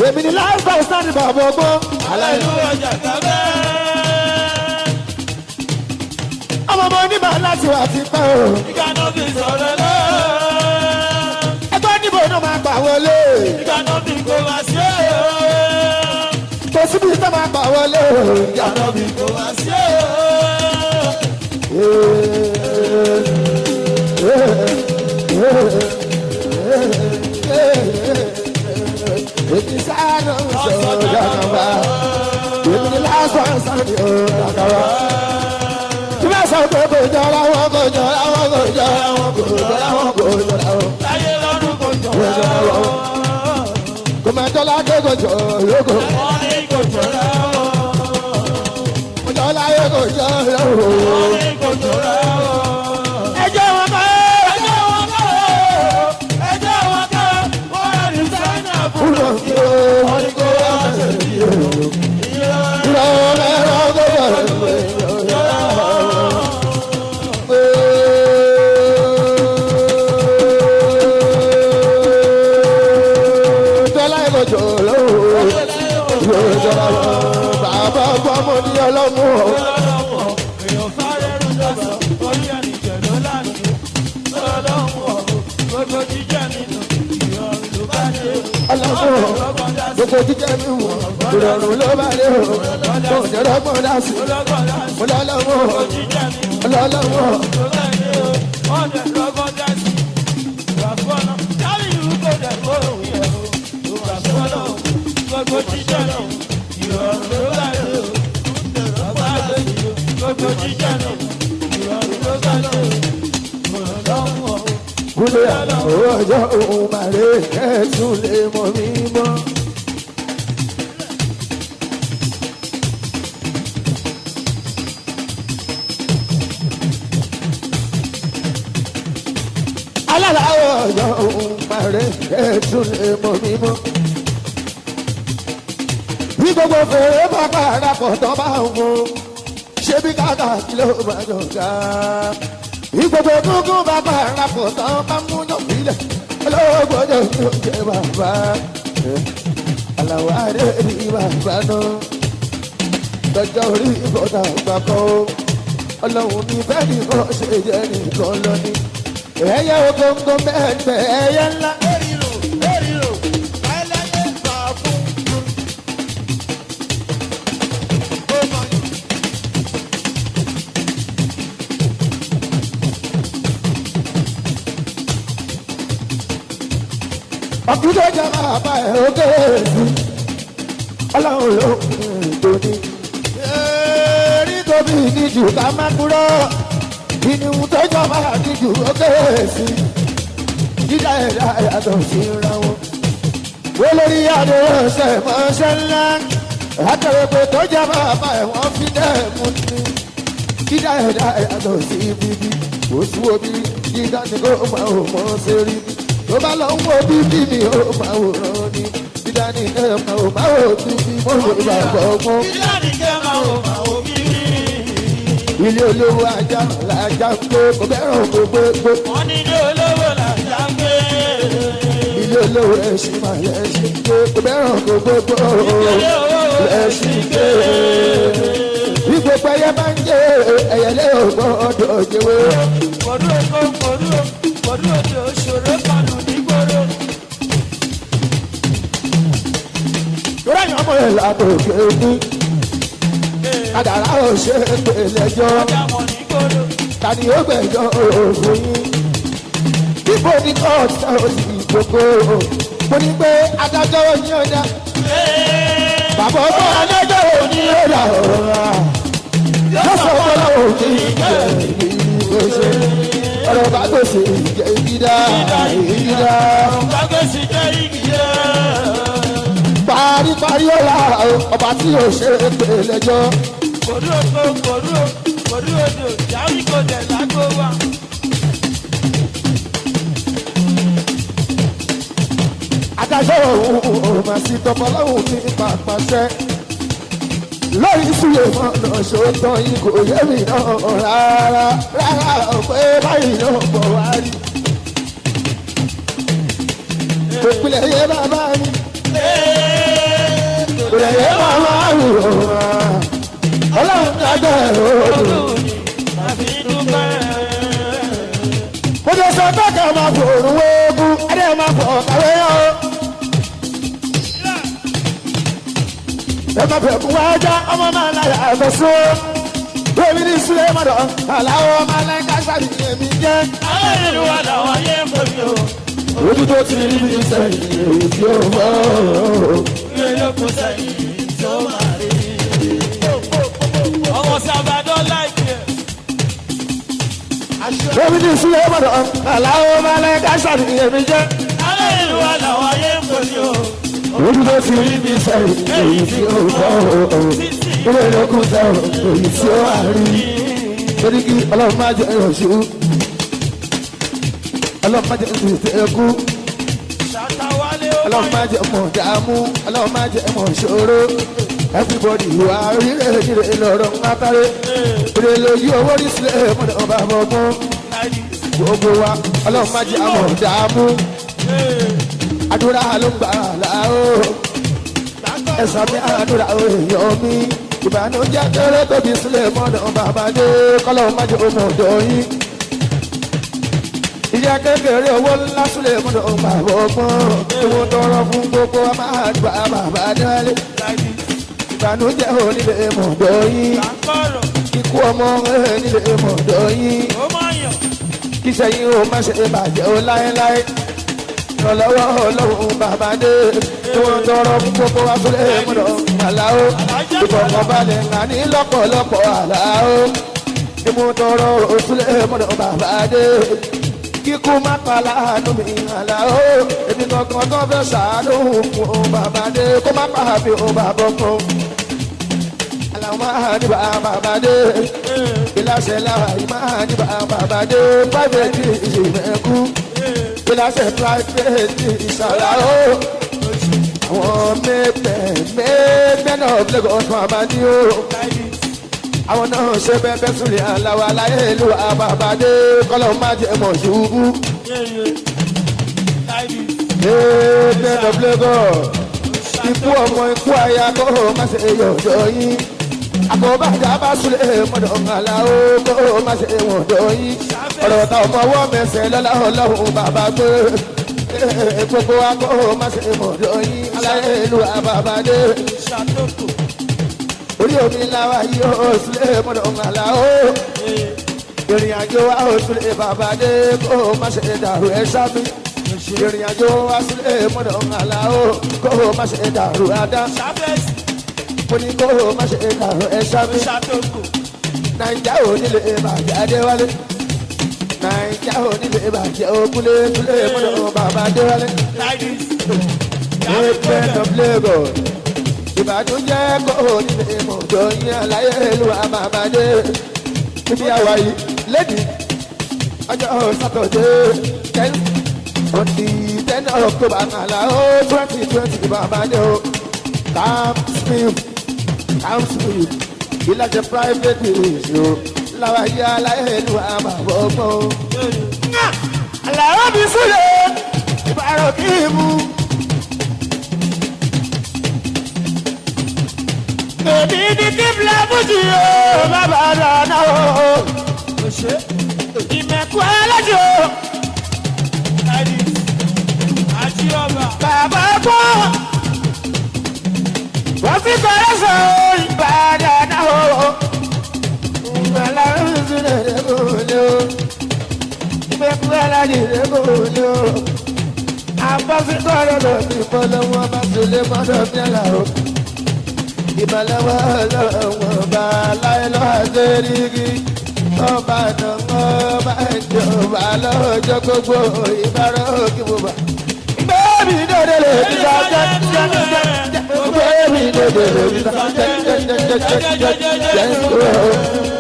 Èmi ni láìpẹ́ sáni bàbá ọgbọ́n. Ọmọ ọmọ onímọ̀ láti wà ti pẹ́ o. Ẹgbẹ́ níbo ló máa gbà wọlé? Kò síbi tó máa gbà wọlé o. Èmi sáà ń sọ jàkàbá. Èmi ni lásán sáà ní jàkàbá. Tí bá sọ pé kò jọra wọn kò jọra wọn kò jọra wọn kò jọra wọn kò jọra wọn. Kò jọra wọn. Kò máa jọlá ké kò jọ lóko. Kò jọlá yé kò jọ lóko. Ẹjọ́ wọn kọ́ kúrò kí o wọ́n ní kó wá ṣe bí o. Ìrọ̀ ẹ̀rọ kó bẹ̀rẹ̀ pé. lọ́lọ́mú o. Èèyàn sáré rúdọ̀sọ̀ orí ẹni jẹ̀ló lánàá. Ọlọ́run ọ̀ gbogbo jíjẹ́ nínú ìrọ̀rùn ló bá dé. Ọlọ́mú o. Gbogbo jíjẹ́ mi wò ìrọ̀rùn ló bá dé o. Kò jẹ́ rọ́gbọ́n dá sí. Mo lọ́lọ́mú o. Jíjẹ́ nínú Ọlọ́lọ́mú o. ló bá dé o. Wọ́n dẹ̀ rọ́gbọ́n dá sí. Ìgbà fọ́nà jábìrì kò dẹ̀ kó òun yẹ̀ o. Ìgbà fọ́nà gbogbo jíjẹ́ nínú ìrọ̀rùn ló bá dé o. Bàbá àgbèjì o. Gbogbo jíjẹ́ nínú ìrọ̀rùn ló bá dé o. Ọlọ́run ọ̀ Kúlẹ̀ àlọ́ ọjọ́ òun màrè kẹ́tù lè mọ̀ mí mọ́. Alálàáwọ̀ ọjọ́ òun màrè kẹ́tù lè mọ̀ mí mọ́. Bí gbogbo fèrè bá parapọ̀ tó bá ń mú, ṣé bí kàkà kí ló máa jọ ká? Bí gbogbo gúngún bá parapọ̀ tó bá mú yàn sílẹ̀, olówó gbọ́dọ̀ ní oúnjẹ bàbá. Àlàó àdé ní bàbá náà, lọ́jọ́ orí ìbọ̀dà àgbà kan ó. Ọlọ́run ní bẹ́ẹ̀ ni kò ṣe jẹ́ nìkan lọ ní. Ẹyẹ ògóńgó mẹ́ẹ̀ẹ́dẹ́ ẹyẹ ńlá. Ọkùnrin jẹ́ bàbá ẹ̀ ó kéèsì. Ọlọ́run ló ń tóní. Èrí tóbi níjù ká má kúrò. Ìníhun tó jọba níjù ó kéèsì. Dídá ẹ̀dá yàtọ̀ sí ra wọn. Olórí àdéhùn ṣe mọ́ṣẹ́ ńlá. Àtẹ̀wépo tó jẹ́ bàbá ẹ̀ wọ́n fi dẹ́ẹ̀mú ni. Dídá ẹ̀dá yàtọ̀ sí bíbí. Kò sú omi dídá ni kò máa ò mọ́ ṣe rí mi. Tó bá lọ ń wo bíbí mi ó máa wòran ni. Dídá ni ẹ máa ò máa ò bíbí mo lè gbàgbọ́ mọ́. Dídá ni kẹ́ máa wò máa wò bíbí. Ilé olówó ajá làjá ń gbé kò bẹ́ràn kò gbé gbé. Wọ́n ní ilé olówó làjà ń gbé. Ilé olówó ẹṣin máa lẹ́ṣin gbé kò bẹ́ràn kò gbé gbó. Ilé olówó Lẹ́ṣin gbé. Bí gbogbo ẹyẹ bá ń jẹ ẹyẹlé ò gbọ́dọ̀ jẹwé. Kòrú oko kòrú kòrú òde òṣòro kanù nígboro. Torí ẹ̀yàn ọmọ ẹ̀ látòkè ní. Kádàrá ò ṣe é pè lẹ́jọ́. Ọjà mọ̀ nígboro. Tani ó gbẹ̀jọ́ òògùn yín? Bíbo ni kóòtù náà ó sì jókòó? Mo ní pé adájọ́ ò ní ọ̀dà. Bàbá ọmọ adájọ́ ò ní ọ̀dà ọ̀rọ̀. Lọ́sọ̀ bọ́lá ò ní ìjẹ́ ìgbésẹ̀. Ọ̀rọ̀ bá gbèsè ìjẹ́ ìdá ìdá. Gbàgbèsì jẹ́ igi yẹ́. Paríparí ọ̀la ọba tí ò ṣe é pè lẹ́jọ́. Kòrú oko kòrú kòrú òde òjáwí kò dẹ̀ lágbo wa. Adájọ́ òun ò mà sí tọpọlọ́hùn ní pàpàṣẹ. Lórí ìsúlẹ̀ mọ́nà ṣòótọ́ yìí kò yé mi náà rárá rárá pé báyìí ló ń bọ̀ wá rí. Kò pilẹ̀ yé bàbá mi, kò lè yé bàbá mi ò wá. Ọlọ́run dájọ́ ẹ̀rọ òdò. Àfi dúpẹ́. Mo jẹ́ sọ pé kẹ́ máa fòrùn wéégún, ẹ̀dẹ̀ máa fọ̀ kàwé yán o. Ẹ máa fẹ̀ kún wájà, ọmọ máa láyà àfẹ́sọ́. Èmi ní Súlẹ̀ mọ̀dọ̀, aláwọ̀ máa láyé káṣáàbì èmi jẹ́. Àwọn ìlú wa làwọn ayé ń bomi o. Ojú tó ti rí mi sẹ́yìn, èyí tí ó mọ̀ ọ́. Ilé lókun sẹ́yìn tó máa rí. Ọmọ sábàdàn láìpẹ́. Èmi ní Súlẹ̀ mọ̀dọ̀, aláwọ̀ máa láyé káṣáàbì èmi jẹ́. Àwọn ìlú wa làwọn ayé ń bomi o. Ojú tó ti rí mi sẹ́yìn, èyí tí ó mọ̀ ọ́. Ilé lókun sẹ́yìn, èyí tí ó wà rí. Torí kí Ọlọ́run má jẹ́ ìrọ̀ṣù. Ọlọ́run má jẹ́ ìtẹ̀kú. Ṣàtàwálé ó Ọlọ́run má jẹ́ mọ̀ dààmú. Ọlọ́run má jẹ́ mọ̀ ṣòro. Everybody wà ríre ríre lọ́rọ̀ ńlá táré. Èrè lójú owó rí sílẹ̀ mọ̀nà bàbá ọgbọ́n. Gbogbo wa Ọlọ́run má jẹ́ àmọ̀ dààmú. Àdúrà ló ń gbà láò. Ẹ̀sán mi àdúrà èèyàn mi. Ìbànújẹ́ kéré tóbi sílẹ̀ mọ́nà bàbá dé kọ́lọ́ má jẹ́ ọmọ ọ̀dọ́ yín. Ìyá kékeré owó ńlá sílẹ̀ mọ́nà bàbá ọgbọ́n. Ewu tọrọ fún gbogbo wa máa gba bàbá dálé. Ìbànújẹ́ onílé mọ̀dọ́ yín. Ikú ọmọ onílé mọ̀dọ́ yín. Kíṣẹ́ yín ó má ṣe bàjẹ́ ó láéláé. Ìrànlọ́wọ́ ọlọ́run bàbá dé. Ewu tọrọ fún gbogbo wa sílẹ̀ mọ́nà àláó. Ìfọ̀kànbalẹ̀ ńlá ní lọ́pọ̀lọpọ̀ àláó. Ewu tọrọ sílẹ̀ mọ́nà bàbá dé. Kíkú má pa láàánú mi àláó. Èmi kankan tó fẹ́ ṣàánú fún bàbá dé. Kó má pa àbí òun bàbá kan. Àlàó máa ní bàbá dé. Ìlàṣẹ làwà yìí máa ní bàbá dé. Private ìṣèmẹ̀kú. Ìlàṣẹ private ìṣàlàó. Àwọn mẹ́ẹ̀mẹ́ náà Lagos máa ní o. Àwọn náà ṣe bẹ́ẹ̀ súnlẹ̀ aláwa láyé ìlú àbàbàdé kọ́lọ́ má jẹ́ mọ̀ ṣubú. Mẹ́ẹ̀mẹ́ of Lagos ikú ọmọ ikú aya kó má ṣe yọ̀dọ̀ yín. Àkóbájà bá súnlẹ̀ mọ́dọ̀ aláwo kó má ṣe wọ̀dọ̀ yín. Ọ̀rọ̀ ta ọmọ ọwọ́ mẹsẹ̀ lọ́lá ọlọ́run bàbá gbé. Gbogbo wa kó má ṣe mọ̀dọ̀ yín aláyé ìlú àbàbàdé. Orí omi làwa yóò sílẹ̀ mọ́dọ̀ ńlá o. Ìrìn àjò wa ò sílẹ̀ bàbá dé kó má ṣe dàrú ẹ sábì. Ìrìn àjò wa sílẹ̀ mọ́dọ̀ ńlá o kó má ṣe dàrú adá. Mo ní kó má ṣe dàrú ẹ sábì. Nàìjà ò nílé bàjẹ́ Adéwálé. Nàìjà ò nílé bàjẹ́ Ògúnlé sílẹ̀ mọ́dọ̀ bàbá Adéwálé. Amen of Lagos. Ìbànújẹ́ kò nílé mọ̀jọ́ yín aláyé ìlú àmàmàdé. Ibi àwa yìí lẹ́dí ọjọ́ Sátọ̀dé 10 on the 10 October nàlá ó 2020 bàbáde o. Camp Smith Camp Smith ìlàjẹ private issue làwọn ayé aláyé ìlú àmàbọ̀gbọ̀n. Àlàó mi súlẹ̀ ìbàrọ̀ kí n mú. Èmi ní kíbla fújì o, bàbá dáná o. Ìmẹ̀kú alájò. Bàbá kọ́. Wọ́n fi kọ́lé sọ ìbàdàn náà o. Ìgbàlá ń sílẹ̀ lẹ́kọ̀ọ́ o. Ìmẹ̀kú alájò lẹ́kọ̀ọ́ o. Àbọ̀síkọ́lé lọ sí ìfọlọ́wọ́ bá sílé mọ́tò mi àlà o. Ìbàlẹ̀wọ̀ ọlọ́wọ́ bá láìlọ́ àdérígì ọba náà ọba ìjọba lọ́jọ́ gbogbo ìbára òkè bùbá. Gbẹ́mí dòde lè fi sá jẹ́ jẹ́ jẹ́ jẹ́. Gbẹ́mí dòde lè fi sá jẹ́ jẹ́ jẹ́ jẹ́ jẹ́ jẹ́ jẹ́.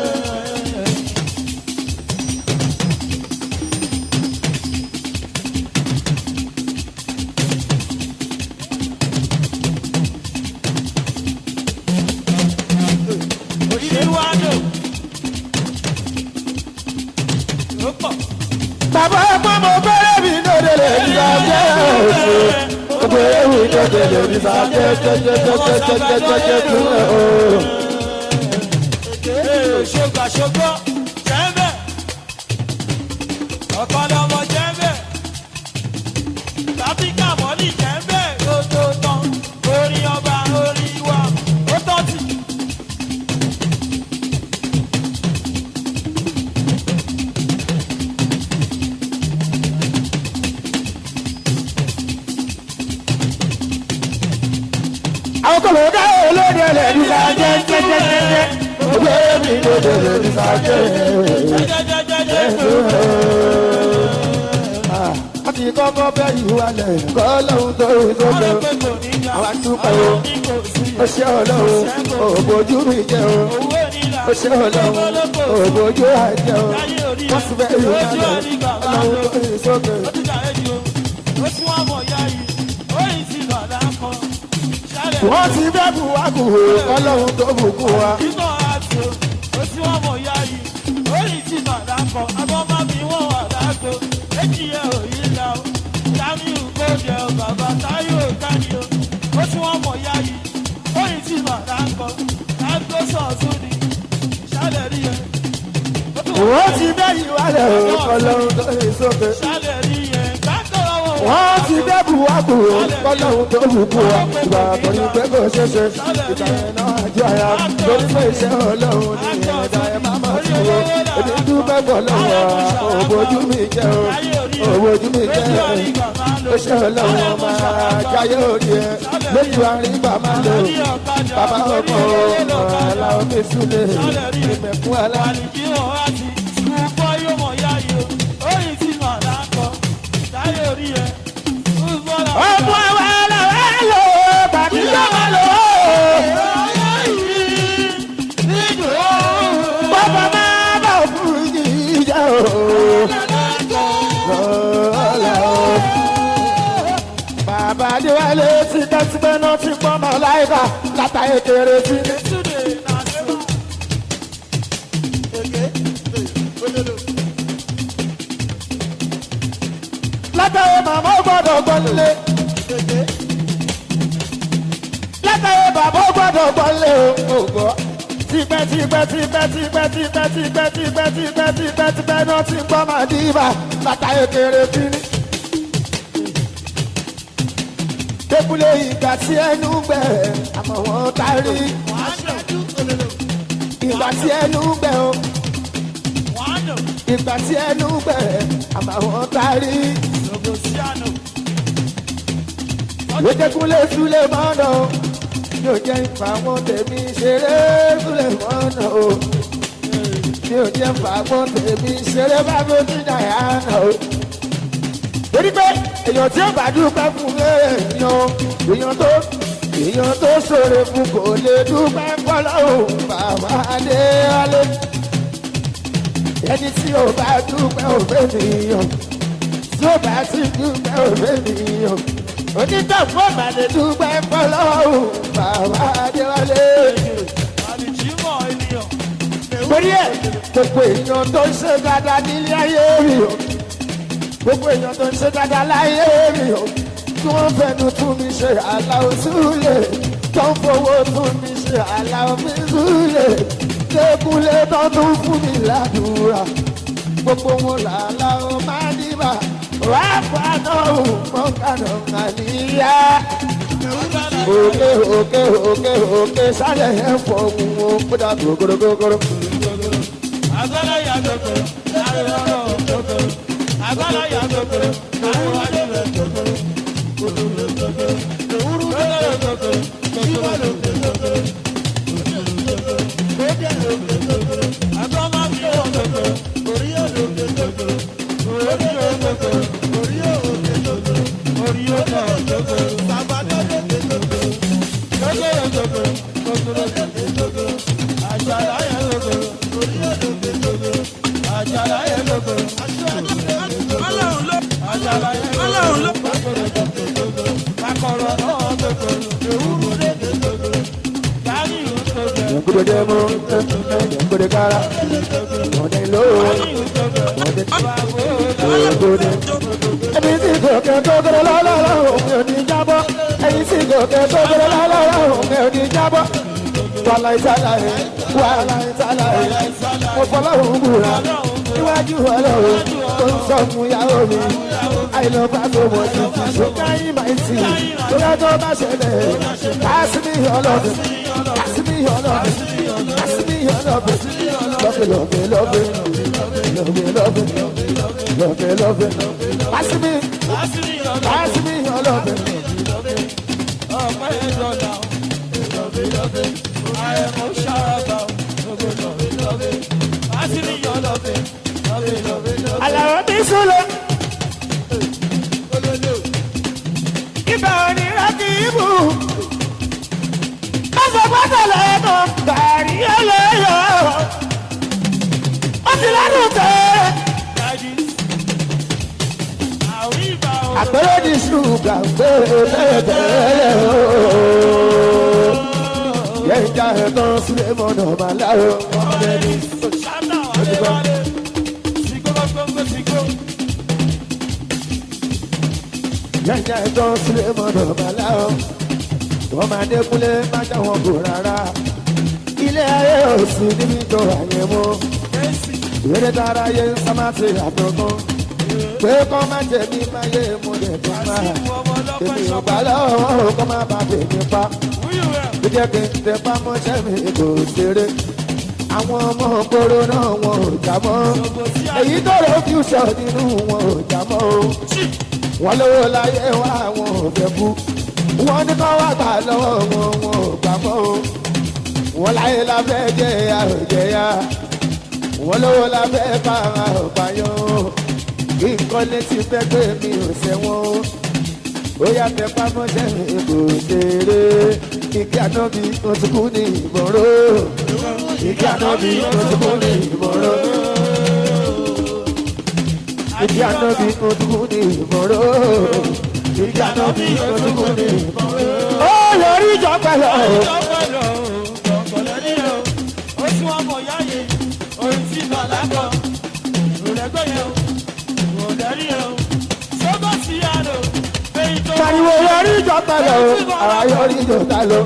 Bàbá ọmọ mo bẹ̀rẹ̀ mi lóde lè fi sá jẹ́ mo bẹ̀rẹ̀ mi lóde lè fi sá jẹ́ jẹ́ jẹ́ jẹ́ jẹ́ jẹ́ jẹ́ jẹ́ jẹ́ o. Ṣògbà ṣògbọ́ jẹ́ńbẹ̀, ọ̀kan lọ́mọ jẹ́ńbẹ̀, tàbíkà mọ́lì jẹ́ńbẹ̀, odò tán, orin ọba orin wa, ó tọ́ tì. Àwọn kò lè dá olóde lè fi sá jẹ́ jẹ́ jẹ́ jẹ́ jẹ́. Mo bẹ̀rẹ̀ mi lóde lè fi sá jẹ́ Jẹ́jẹ́jẹ́jẹ́. A ti kọ́kọ́ bẹ́ ìwà lẹ̀ kọ́ lóhun tó rí tó lọ. Àwa dúpẹ́ o, ó ṣé ọlọ́run, òbójú mi jẹ́ o. Ó ṣé ọlọ́run, òbójú àjẹ́ o. Wọ́n ti bẹ́ ìwà lẹ̀ ọlọ́run tó rí sókè. Wọ́n ti bẹ́ bù wá kù o, ọlọ́run tó bùkún wa. Wọ́n ti dẹ́yìn wálẹ̀ o, kọ́lọ́hún tó lè sókè. Wọ́n ti dẹ́bù wá kù o, kọ́lọ́hún tó bù kú wa. Ìgbà tó ní pé kò ṣeéṣe, ìgbà yẹn náà àjọ àyà. Torí pé iṣẹ́ ọlọ́run ní ẹ̀dá ẹ̀ má má ti wo. Èmi dúpẹ́ bọ̀ lọ́wọ́, òbójú mi jẹ́ o, òbójú mi jẹ́ o. Ó ṣe ọlọ́run máa jáyé orí ẹ, lójú àrígbà máa lò. Bàbá ọmọ aláwọ̀ mi súlẹ̀, ìmẹ̀kún alá. Ọmọ wa làwọn lò tàbí lọ́wọ́ lò. Bàbá máa bá òfurufú jíjà o. Lọ́la o. Bàbá Adéwálé ti dẹ́sígbẹ́ náà ti pọ́n mọ́ láìka látàyè kéré sí. Látàyè màmá gbọ́dọ̀ gbọ́nlé. Látàyè bàbá gbọ́dọ̀ gbọ́nlé o. Ògọ́ tipẹ́ tipẹ́ tipẹ́ tipẹ́ tipẹ́ tipẹ́ tipẹ́ tipẹ́ tipẹ́ tipẹ́ náà ti gbọ́ màdìbà látàyè kéré sí ni. Débúlé ìgbà tí ẹnu gbẹ àmọ́ wọn kárí. Ìgbà tí ẹnu gbẹ o. Ìgbà tí ẹnu gbẹ àmọ́ wọn kárí. Lójúkúnlé Súlẹ̀ mọ́nà o. Yóò jẹ́ ìfà wọn tèmi ṣeré Súlẹ̀ mọ́nà o. Yóò jẹ́ ìfà wọn tèmi ṣeré bábó tí dàyànà o. Torí pé èèyàn tí ó bá dúpẹ́ fún èèyàn èèyàn tó ṣòro fún kò lè dúpẹ́ fọlọ́hùn bàbá Adéwálé. Ẹni tí ó bá dúpẹ́ òfé nìyàn tí ó bá ti dúpẹ́ òfé nìyàn onítọ̀fún ọ̀màlẹ̀ dúpẹ́ fọlọ́hùn bàbá Adéwálé. Torí ẹ̀ gbogbo èèyàn tó ń ṣe dáadáa nílé ayé rí o, gbogbo èèyàn tó ń ṣe dáadáa láyé rí o, tí wọ́n fẹnu tún mi ṣe aláwọ̀ súlẹ̀, tó ń fowó tún mi ṣe aláwọ̀ mi súlẹ̀, lékúnlé tó tún fún mi ládùúrà, gbogbo wọn làláwọ̀ máa dìbà, wàá fàánà òun mọ́kànà àníyá. Òkè òkè òkè òkè sálẹ̀ ẹ̀ fọ̀ òun ó kódà gògòrògògòrò. Ẹni tí gòkè gógóró lọ́lọ́rọ́ òun ò ní jábọ́. Ẹni tí gòkè gógóró lọ́lọ́rọ́ òun ò ní jábọ́. Wàhálà ìsàlàyé, wàhálà ìsàlàyé, mo fọlọ́run búra níwájú ọlọ́run tó ń sọ fún ìyàwó mi. Àìlọ́fà tó mọ̀ sí ṣùgbọ́n ìmọ̀ ìsìn tó yẹ tó bá ṣẹlẹ̀. Kásìmí ọlọ́dún, kásìmí ọlọ́dún, kásìmí ọlọ́dún, lọ́fẹ̀ lọ́fẹ̀ lọ́fẹ̀ lọ́fẹ̀ lọ́fẹ̀ lọ́fẹ̀ lọ́fẹ̀. Kásìmí, kásìmí ọlọ́dún. Àlàó mi súnlẹ̀. Ibà òní rákì ibù. Pásọpásọ lẹ́nu gàrí ẹlẹ́yọ̀. Ó ti lẹ́nu tẹ́. Àpẹẹrẹ ní ṣúgà pé tẹ́lẹ̀tẹ́lẹ̀ ooo. Yẹ́n já ẹ̀tàn sílẹ̀ mọ́nà màláyò. Yẹ́n já ẹ̀tàn sílẹ̀ mọ́nà màláyò. Wọ́n máa dékúnlé má já wọn kò rárá. Ilé ayé ò sí níbi tó àyè mọ́. Eré dára yé ń sá máa ṣe àtọ̀gbọ́n. Pé kọ́ má jẹ mí máa yé mo lè tó máa. Èmi ò gbà lọ́wọ́ kọ́ má bà tèmi pa. Bí jẹ́ kí n tẹ pámọ́ṣẹ́ mi kò ṣeré. Àwọn ọmọ kóró náà wọn ò já mọ́. Èyí tó rọ fíúṣọ̀ nínú wọn ò já mọ́ o. Wọ́n lówó láyé wá wọn ò fẹ́ kú. Wọ́n ní kọ́ wá gbà lọ́wọ́ wọn wọn ò gbà mọ́ o. Wọ́n láyé la fẹ́ jẹ́ àròjẹ̀yà. Wọ́n lówó la fẹ́ bá àròbáyọ̀ o. Kí nǹkan létí fẹ́ pé mi ò ṣẹ̀wọ̀n o. Ó yá tẹ pámọ́ṣẹ́ mi kò ṣeré. Ìkí ànábì ó ti kú ní ìgboro. Ìkí ànábì ó ti kú ní ìgboro. Ìkí ànábì ó ti kú ní ìgboro. Ìkí ànábì ó ti kú ní ìgboro. Ó yọrí ìjọ pẹ̀lú. Pariwo yọrí ìjọ pẹ̀lú. Àwa yọrí ìjọ ta lọ.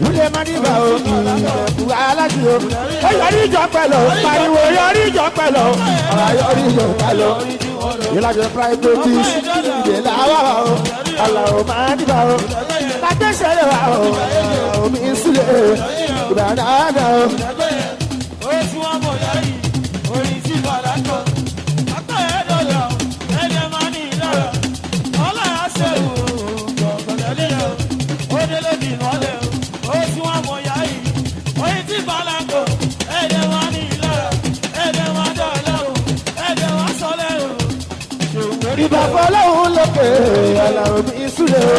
Wúlé má ní bá o, ìrẹ̀kú aláṣẹ o. Ó yọrí ìjọ pẹ̀lú. Pariwo yọrí ìjọ pẹ̀lú. Àwa yọrí ìjọ ta lọ. Ìlàjọ private ìdè làwà o. Àlàó máa ní bá o. Lágbèsè lè wà o. Omi sílẹ̀ ìbàdàn àná o. Ìbà fọlọ́hún lókè àlàó mi súlẹ̀ o.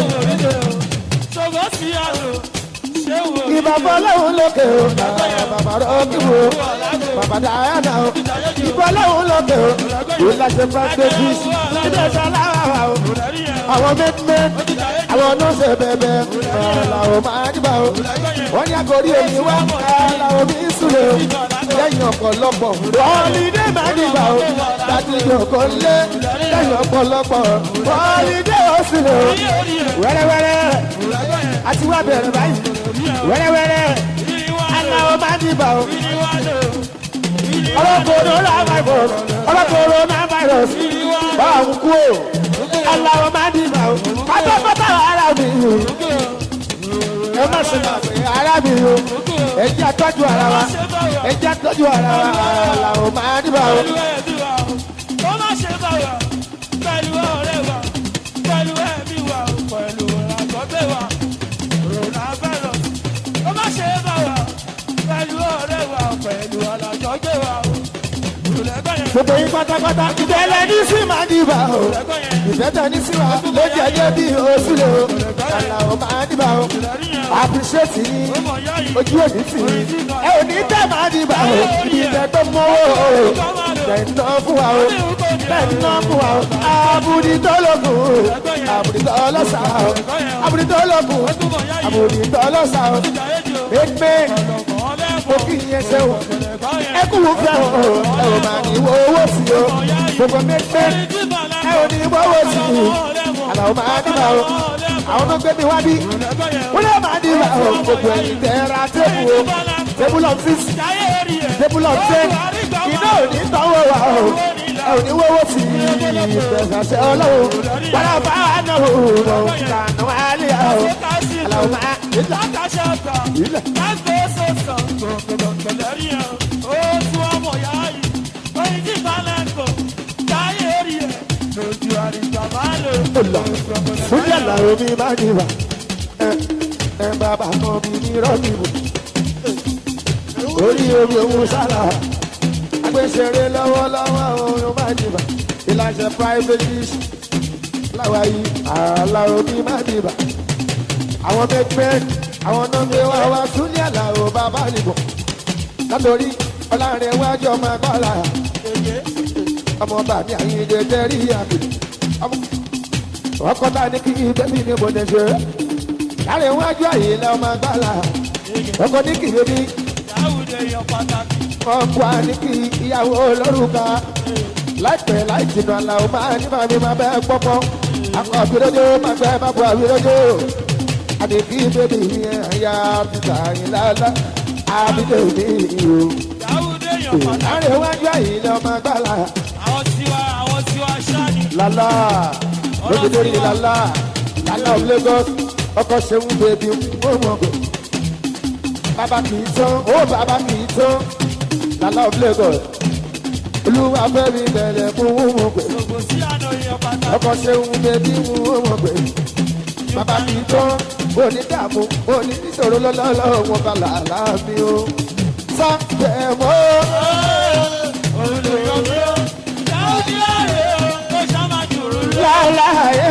Ìbà fọlọ́hún lókè o. Bàbá rọ́ọ̀kì wo. Bàbá dáhànà o. Ìbà fọlọ́hún lókè o. Ìlàjẹ practice. Ilé ẹ̀ṣọ́ aláwa o. Àwọn mẹ́tìmẹ́. Àwọn ọ̀nà bẹ̀bẹ̀. Àlàó máa dìbà o. Wọ́n ní àgọ́rí èmi wá. Àlàó mi súlẹ̀ o. Lẹ́yìn ọ̀pọ̀lọpọ̀. Holiday máa dìbà o. Láti yọ̀kọ̀ lé. Lẹ́yìn ọ̀pọ̀lọpọ̀. Holiday ó sílẹ̀ o. Wẹ́rẹ́wẹ́rẹ́. Àti wá bẹ̀rẹ̀ báyìí. Wẹ́rẹ́wẹ́rẹ́. Àlàó máa dìbà o. Ọ̀rọ̀ coronavirus. Ọ̀rọ̀ coronavirus. Báwo kú o? Àlàó máa dìbà o. Pátápátá ara mi o. Ẹ má ṣe máa pè ara mi o. Ẹ jẹ́ àtọ́jú ara wa. Ẹ jẹ́ àtọ́jú ara wa. Àlàó máa dìbà o. Gbogbo yín pátápátá ìtẹ́lẹ̀ ní sí máa dìbà o. Ìtẹ́tẹ̀ ní sí wa ló jẹ́ jẹ́ bí oṣù lè o. Àlàó máa dìbà o. Appreciate yín ojú òní tì í. Ẹ ò ní tẹ́ máa dìbà o. Ìtẹ́ tó mọ́wọ́ o. Tẹ̀ ń ná fún wa o. Tẹ̀ ń ná fún wa o. Àbùdí tó lókun o. Àbùdí tó lọ́sà o. Àbùdí tó lókun. Àbùdí tó lọ́sà o. Ègbé mo kí yẹn ṣe o. Ẹ kú wò fẹ́ o. Ẹ ò máa ní wo owó sí o. Gbogbo mẹ́gbẹ́ ẹ ò ní wo owó sí i. Àlàó máa dìbà o. Àwọn tó gbé mi wá bí. Wọ́n lè máa dìbà o. Gbogbo ẹ̀yìn tẹ́ ra tébù o. Tébù of six. Tébù of ten. Iná ò ní tọ́wọ́ wa o. Ẹ ò ní wo owó sí i. Ìfẹsàṣẹ ọlọ́run. Wọ́n lọ bá wa náà o. Kànú àlẹ́ o. Àlàó máa dìbà. Ilẹ̀. Fúnjẹ́ làwọn mi máa ní wà. Ẹ bàbá kan mi ní rọ́ọ̀kì wò. Orí omi òun sára. Agbésẹ̀rẹ̀ lọ́wọ́lọ́wọ́ òun máa ní wà. Ìlànà private dish. Láwa yìí, àlàó mi máa ní wà. Àwọn mẹ́gbẹ́ àwọn náà gbé wá wá súnlẹ̀ àlàó bàbá nìbọn. Látòrí ọlárẹ̀ wájú ọmọ agbára. Ọmọ bàmí àyíǹde tẹ́rí àpè. Ọkọ tá ní kí bébí ni mo lè ṣe. Láàrin iwájú àyè la ọmọ agbára. Ọkọ ní kí bébí. Ọkọ ní kí ìyàwó olórúkà. Láìpẹ́ láì jìnnà làwọn máa ní màmí máa bẹ́ẹ̀ pọ́pọ́. Akọ àbírójó máa gbẹ́ má bọ̀ àbírójó. Àdìgí bébí yẹn àyà títà yín lálá. Àbídé mi o. Àrẹ̀wájú àyìnlẹ̀ ọmọ agbára. Àwọn tiwa ṣáà ni. Lálá lóbi lórí lálá lálá of Lagos ọkọ ṣeun bèbí ó mọ̀ gbé. Bàbá kì í tán ó bàbá kì í tán lálá of Lagos. Olúwa fẹ́mi bẹ̀rẹ̀ fún mọ̀ gbé. Gbogbo sí àná èèyàn pàtàkì. Ọkọ ṣeun bèbí ó mọ̀ gbé. Bàbá kì í tán onídààmú oníṣòro lọ́lọ́lọ́ wọn bá làálàá mi o. Sáfẹ̀ mọ́. Òun lè yọ mí o. Dáúdí láàyè o, ó ṣá máa jùrù lọ. Láláyé.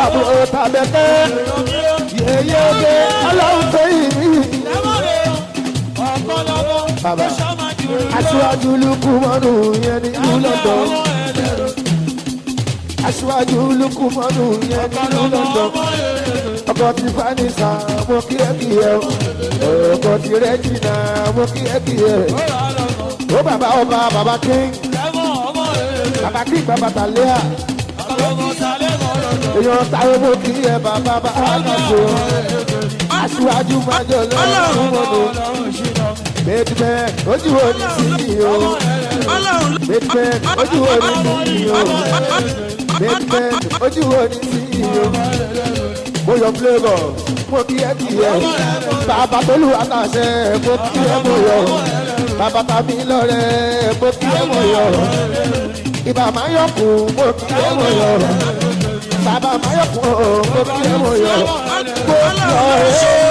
Àbúrò tàbẹ̀kẹ́ yeyege ọlọ́run tó yìí. Bàbá aṣíwájú Lukumanu yẹn ní ìlú London. Aṣíwájú Lukumanu yẹn ní ìlú London. Ọkọ̀ ti Fanisa mo kí ẹ kí ẹ o. Ọkọ̀ ti Regina mo kí ẹ kí ẹ. Ó bàbá ọba bàbá king. Bàbá king bàbá tàlẹ́à. Èèyàn táwọn mo kí ẹ bàbá bá a kò. Aṣíwájú máa jọ lọ́wọ́ mọ́tò. Bẹ́ẹ̀ni ojú wo ni sí i o. Bẹ́ẹ̀ni ojú wo ni sí i o. Bẹ́ẹ̀ni ojú wo ni sí i o. Mo yọ flavour, mo kí ẹ kí ẹ. Bàbá Tolú àtàṣe, mo kí ẹ mo yọ. Bàbá tàbí lọ́rẹ́, mo kí ẹ mo yọ. Ibà máa yọkùn, mo kí ẹ mo yọ. Bàbá máa yọkùn, mo kí ẹ mo yọ. Mo yọ ẹ́.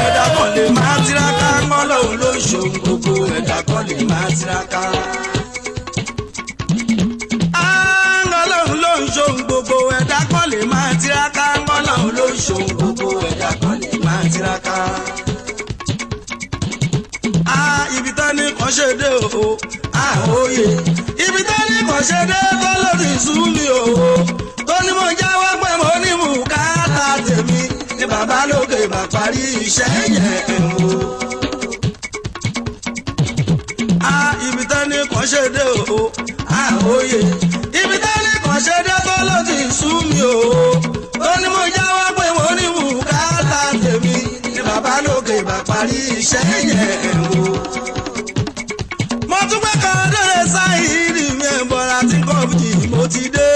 Ẹ̀dá kan lè máa tiraka, Ọlọ́run ló ń ṣohun gbogbo, ẹ̀dá kan lè máa tiraka. Ọlọ́run ló ń ṣohun gbogbo, ẹ̀dá kan lè máa tiraka. Ọlọ́run ló ń ṣohun gbogbo, ẹ̀dá kan lè máa tiraka. Ibi tán ní kan ṣe dé o, òye. Ibi tán ní kan ṣe dé tó lòdì sú mi o. Tó ní mo jáwọ́ pé mo ní bùkátà tèmi ní bàbá lókè bá parí iṣẹ́ yẹn o. Ibi tán ní kan ṣe dé o, òye. Ibi tán ní kan ṣe dé tó lòdì sú mi o. Tó ní mo jáwọ́ pé mo ní bùkátà tèmi ní bàbá lókè bá parí iṣẹ́ yẹn o. Mo tún pẹ́ kan dóre sáyìírì mi ẹ̀ bọ̀rọ̀ àti kọ́ọ̀bù mo ti dé.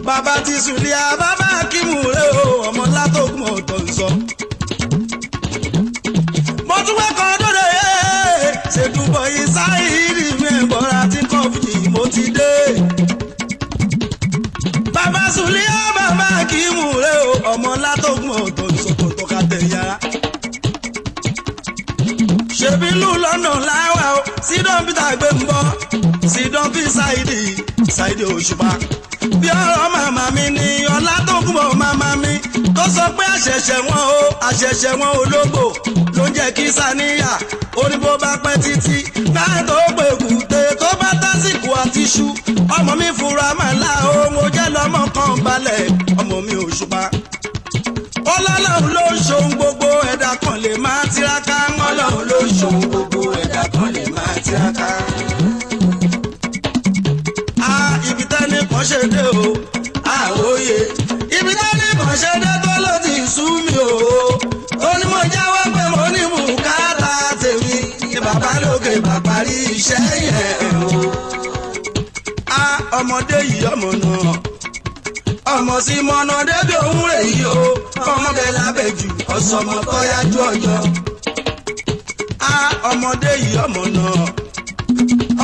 Bàbá ti sùlíà bàbá kímù rẹ o, ọmọ látòkùn ọ̀tọ̀ ń sọ. Mo tún pẹ́ kan dóre ṣètùbọ̀ yìí sáyìírì mi ẹ̀ bọ̀rọ̀ àti kọ́ọ̀bù mo ti dé. Bàbá sùlíà bàbá kímù rẹ o, ọmọ látòkùn ọ̀tọ̀ ń sọ kò tó ká tẹ̀ yára. Ṣèbí lù lọ́nà láwà o, sídọ̀n peter gbé ń bọ́, sídọ̀n fi ṣáìdì ṣáìdì òṣùpá. Bí ọ̀rọ̀ màmá mi ni ọlá tó kún bọ̀ màmá mi, tó sọ pé àṣẹ̀ṣẹ̀ wọn o, àṣẹ̀ṣẹ̀ wọn ológbò ló ń jẹ́ kí sàníyà. Ó ní bó bá pẹ́ títí, náà tó pè kùté tó bá tásìkò àti ṣú. Ọmọ mi fura màlá o, mo jẹ́ lọ́mọ kan balẹ̀, ọmọ mi òṣùpá. Ọlọ́run ló ń ṣohun gbogbo, ẹ̀dá kan lè máa tiraka. Ọlọ́run ló ń ṣohun gbogbo, ẹ̀dá kan lè máa tiraka. Ibi tẹ́ni kan ṣe dé o, òye. Ibi tẹ́ni kan ṣe dé tó ló ti sú mi o. Ó ní mo jáwọ́ pé mo ní bùkátà tèmi ní bàbá lókè bá parí iṣẹ́ yẹn o. Ọmọdé yìí ọmọ náà ọmọ sí mọ́nà débi òun rè yìí o, ọmọ bẹ́ẹ̀ lábẹ́ jù ọ̀sọ̀mọ tó yájú ọjọ́. Ọmọdé yìí ọmọ náà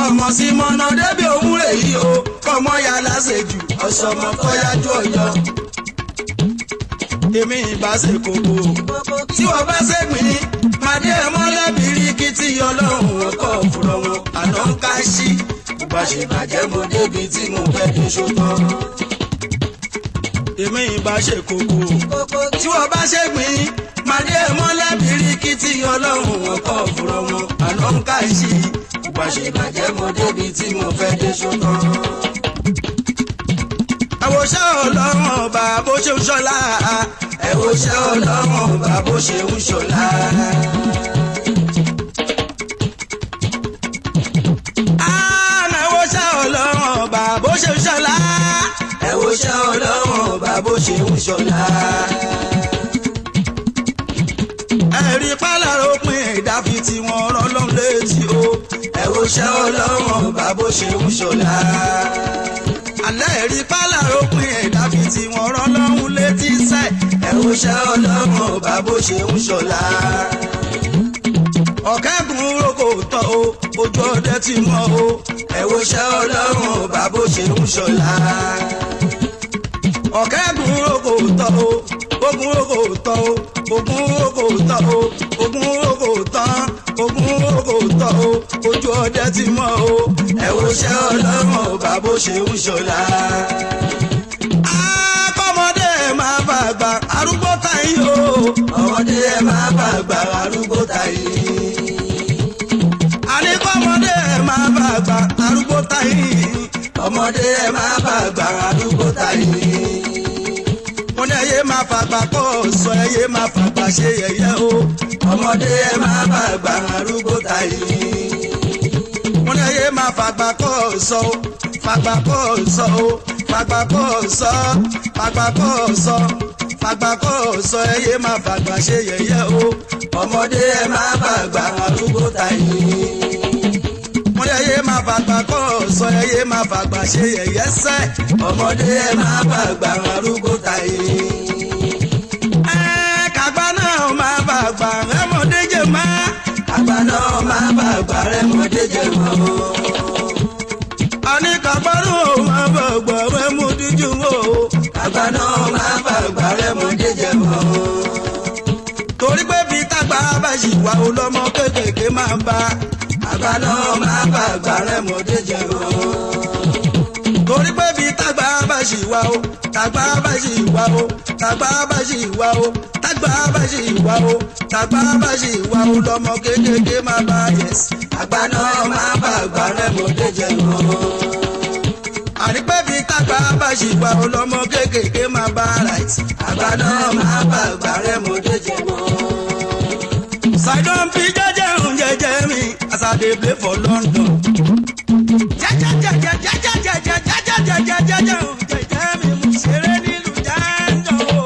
ọmọ sí mọ́nà débi òun rè yìí o, ọmọ ya láṣẹ jù ọ̀sọ̀mọ tó yájú ọjọ́. Èmi ìbá ṣe kókó tí wọ́n bá ṣe gbìn màdé ẹ̀ mọ́lẹ́bìrì kí tí ọlọ́run ọkọ̀ òfurọ̀ wọn àná ń ká sí. Bó bá ṣe bàjẹ́ mo débi tí mo fẹ́ dé ṣótọ́. Èmi ìbá ṣe kókó tí wọ́n bá ṣe gbìn màdé mọ́lẹ́bìrì kí tí ọlọ́run ọkọ̀ òfurọ̀ wọn àná ń ká sí. Bó bá ṣe bàjẹ́ mo débi tí mo fẹ́ dé ṣótọ́. Àwòṣe ọlọ́run ọba bó ṣe ń ṣọlá. Ẹ̀wòṣe ọlọ́run ọba bó ṣe ń ṣọlá. Àwòṣe ọlọ́run ọba bó ṣe ń ṣọlá. Ẹ̀wòṣe ọlọ́run ọba bó ṣe ń ṣọlá. ẹ̀dá fi tí wọ́n rán lọ́n létí o. Ẹ wo ṣẹ́ ọlọ́run ọba bó ṣe ń ṣọlá. Alẹ́ ẹ̀rí páláròpin ẹ̀dá fi tí wọ́n rán lọ́hún létí sẹ́. Ẹ wo ṣẹ́ ọlọ́run ọba bó ṣe ń ṣọlá. Ọ̀kẹ́gun roko tán o, ojú ọdẹ ti mọ́ o. Ẹ wo ṣẹ́ ọlọ́run ọba bó ṣe ń ṣọlá. Ọ̀kẹ́gun roko tán o, ogun roko tán o, ogun roko tán o, ogun roko tán, ogun roko tán o, ojú ọdẹ ti mọ́ o. Ẹ wo ṣẹ́ ọlọ́run ọba bó ṣe ń ṣọlá. Akọ́mọdé máa bàgbà arúgbó táyé o. Ọmọdé máa bàgbà arúgbó táyé. Àníkọ́mọdé máa bàgbà arúgbó táyé. Ọmọdé máa bàgbà arúgbó táyé. Mo ní ẹyẹ máa fàgbà kọ́ sọ ẹyẹ máa fàgbà ṣe yẹ̀yẹ́ o. Ọmọdé máa bàgbà arúgbó táyé. Mo ní ẹyẹ máa fàgbà kọ́ sọ o, fàgbà kọ́ sọ o, fàgbà kọ́ sọ, fàgbà kọ́ sọ, fàgbà kọ́ sọ ẹyẹ máa fàgbà ṣe yẹ̀yẹ́ o. Ọmọdé máa bàgbà arúgbó táyé. Mo ní ẹyẹ máa fàgbà kọ́ sọ ẹyẹ máa fàgbà ṣe yẹ̀yẹ́ sẹ́. Ọmọdé máa bàgbà arúgbó táyé. Ẹ kàgbá náà máa bàgbà rẹ́mọdé jẹ máa. Kàgbá náà máa bàgbà rẹ́mọdé jẹ mọ́. Àní kàgbá náà máa bàgbà rẹ́mọdé jẹ mọ́. Kàgbá náà máa bàgbà rẹ́mọdé jẹ mọ́. Torí pé bí tàgbà bá ṣì wà ó lọ́mọ kéékèèké máa bá. Àgbà náà máa bàgbà rẹ́mọdé jẹ mọ́. Torí pé bí tàgbà bá ṣì wà ó, tàgbà bá ṣì wà ó, tàgbà bá ṣì wà ó, tàgbà bá ṣì wà ó, tàgbà bá ṣì wà ó lọ́mọ kéékèèké máa bá yẹs. Àgbà náà máa bàgbà rẹ́mọdé jẹ mọ́. Àní pé bí tàgbà bá ṣì wà ó lọ́mọ kéékèèké máa bá right. Àgbà náà máa bàgbà rẹ́mọdé jẹ mọ́. Sidon fi jẹ́jẹ́ ń jẹ́jẹ́ mi as I dey play for London. Jẹ́jẹ́jẹ́jẹ́jẹ́jẹ́jẹ́jẹ́jẹ́jẹ́ ń jẹ́jẹ́ mi mo ṣeré nílùú Jandor o.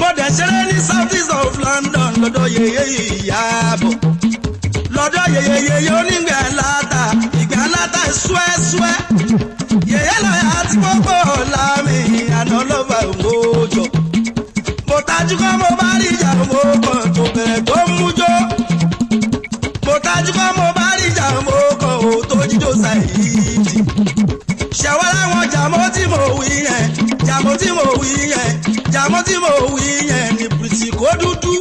Mo dẹ̀ ṣeré ní south east of London lọ́dọ̀ yèyé ìyàbọ̀. Lọ́dọ̀ yèyé yèyé onígbà láta ìgbà láta ṣúẹ́ṣúẹ́. Yèyé lọ́yà tí gbogbo ọ̀la mi àná lọ́ba òmòjọ. Mo tajú kọ́ mo bá rí ìjà mo kàn tó bẹ̀rẹ̀ tó ń mú jó. Mo tajú kọ́ mo bá rí ìjà mo kàn ó tó jíjó ṣàìdì. Ṣẹ̀wá láwọn jàmọ́ tí mo wí yẹn, jàmọ́ tí mo wí yẹn, jàmọ́ tí mo wí yẹn ní British kó dúdú.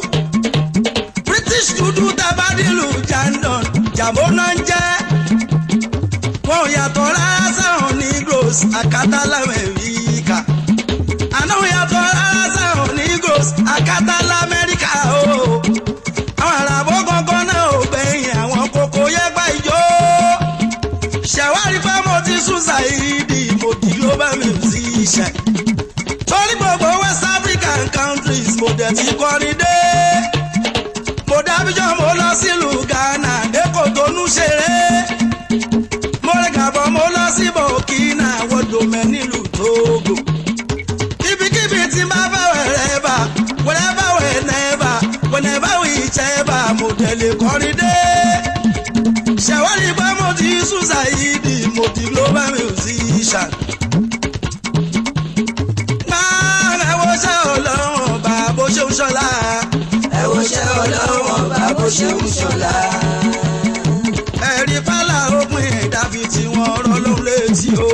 British dúdú tábàdìlù Jandon, jàmọ́ náà ń jẹ́. Wọn ò yàtọ̀ rárá sáwọn Negroes àkátá l'Amẹ́ríkà. Àná ò yàtọ̀ rárá sáwọn Negroes àkátá l'Amẹ́ríkà o. Àwọn àràbọ̀ gangan náà ò gbẹ̀yìn àwọn kòkó yẹgbà ìjó. Ṣàwárí pé mo ti sún Ṣàìdì, mo di global musician. Torí gbogbo West African countries mo dẹ̀ ti kọrin dé. Mo dábíjọ́ mo lọ sílùú Ghana, dé Kòtónú ṣeré. Mo rẹ̀ gàbọ̀ mo lọ sí Burkina, wọ́dọ̀ mẹ́ nílùú Togo. Ibikíbi tí n bá bá wẹ̀rẹ̀ bá, wherever whenever, whenever whichever, mo tẹ̀lé kọrin dé. Ṣàwárí pé mo ti sún Ṣàìdì, mo di global musician. Máa ẹ wo ṣẹ́ ọlọ́run ọba bó ṣe ń ṣọlá. Ẹ wo ṣẹ́ ọlọ́run ọba bó ṣe ń ṣọlá. Ẹ̀rí pálá òpin ẹ̀dá fi tí wọ́n rọ́ lóhun létí o.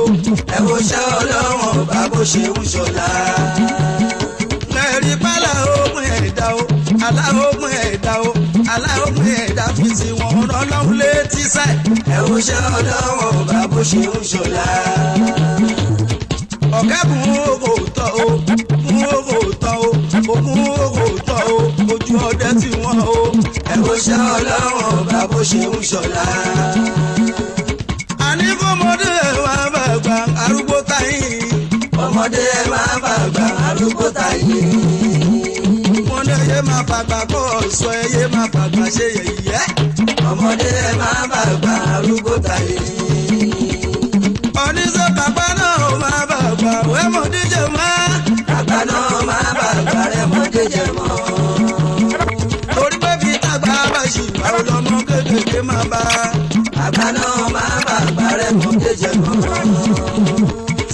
Ẹ wo ṣẹ́ ọlọ́run ọba bó ṣe ń ṣọlá. Ẹ̀rí pálá òpin ẹ̀dá o, alá òpin ẹ̀dá o, alá òpin ẹ̀dá fi tí wọ́n rọ́ lóhun létí sẹ́. Ẹ wo ṣẹ́ ọlọ́run ọba bó ṣe ń ṣọlá. Ọ̀kẹ́gun owó tọ́ o, kún owó tọ́ o, òkun owó tọ́ o, ojú ọdẹ tí wọ́n o. Ẹ wo ṣẹ́ ọlọ́run ọba bó ṣe ń ṣọlá. Àní kọ́mọdé ẹ̀ máa bàgbà arúgbó táyìn. Ọmọdé ẹ máa bàgbà arúgbó táyé. Wọ́n ní ẹyẹ máa fàgbà kọ́ ọ̀sọ́ ẹyẹ máa fàgbà ṣe yẹ̀yẹ́. Ọmọdé ẹ máa bàgbà arúgbó táyé. Oníṣẹ́ bàbá náà máa bàgbà wẹ́mọ̀dé jẹ̀ máa. Bàbá náà máa bàgbà rẹ̀ mọ́dé jẹ mọ́. Kaná máa bá àgbàrẹ́ mọ́ kéjẹ mọ́.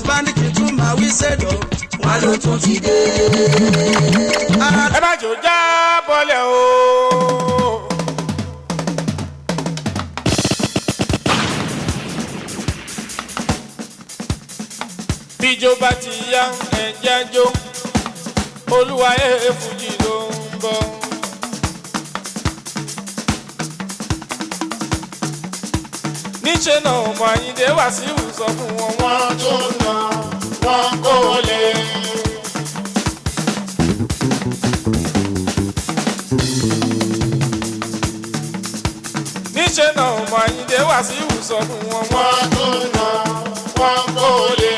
Báńkì tún máa wí sẹ́dọ̀. Wọ́n ló tún ti dé. Ẹ má jò já bọ́lẹ̀ o. Bíjó bá ti yá ẹ̀jẹ̀ jó, olúwa ẹ̀ fújì ló ń bọ̀. Níṣẹ́ náà ọmọ Àyìndé Wàsíù sọ fún wọn. Wọ́n tún nà wọ́n kó lè. Níṣẹ́ náà ọmọ Àyìndé Wàsíù sọ fún wọn. Wọ́n tún nà wọ́n kó lè.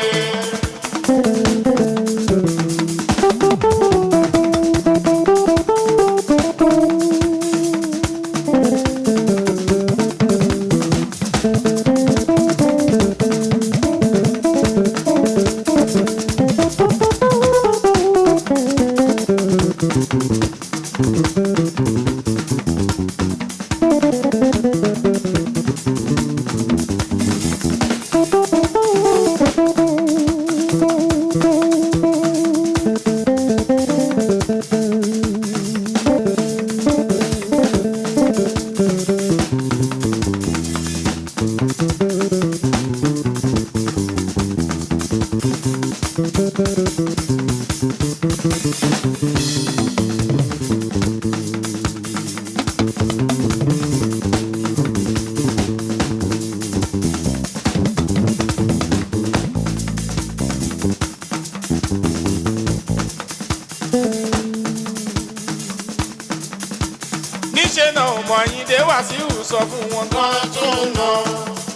Níṣẹ́ náà ọmọ Àyìndé Wàsíù sọ fún wọn. Wọ́n tún nà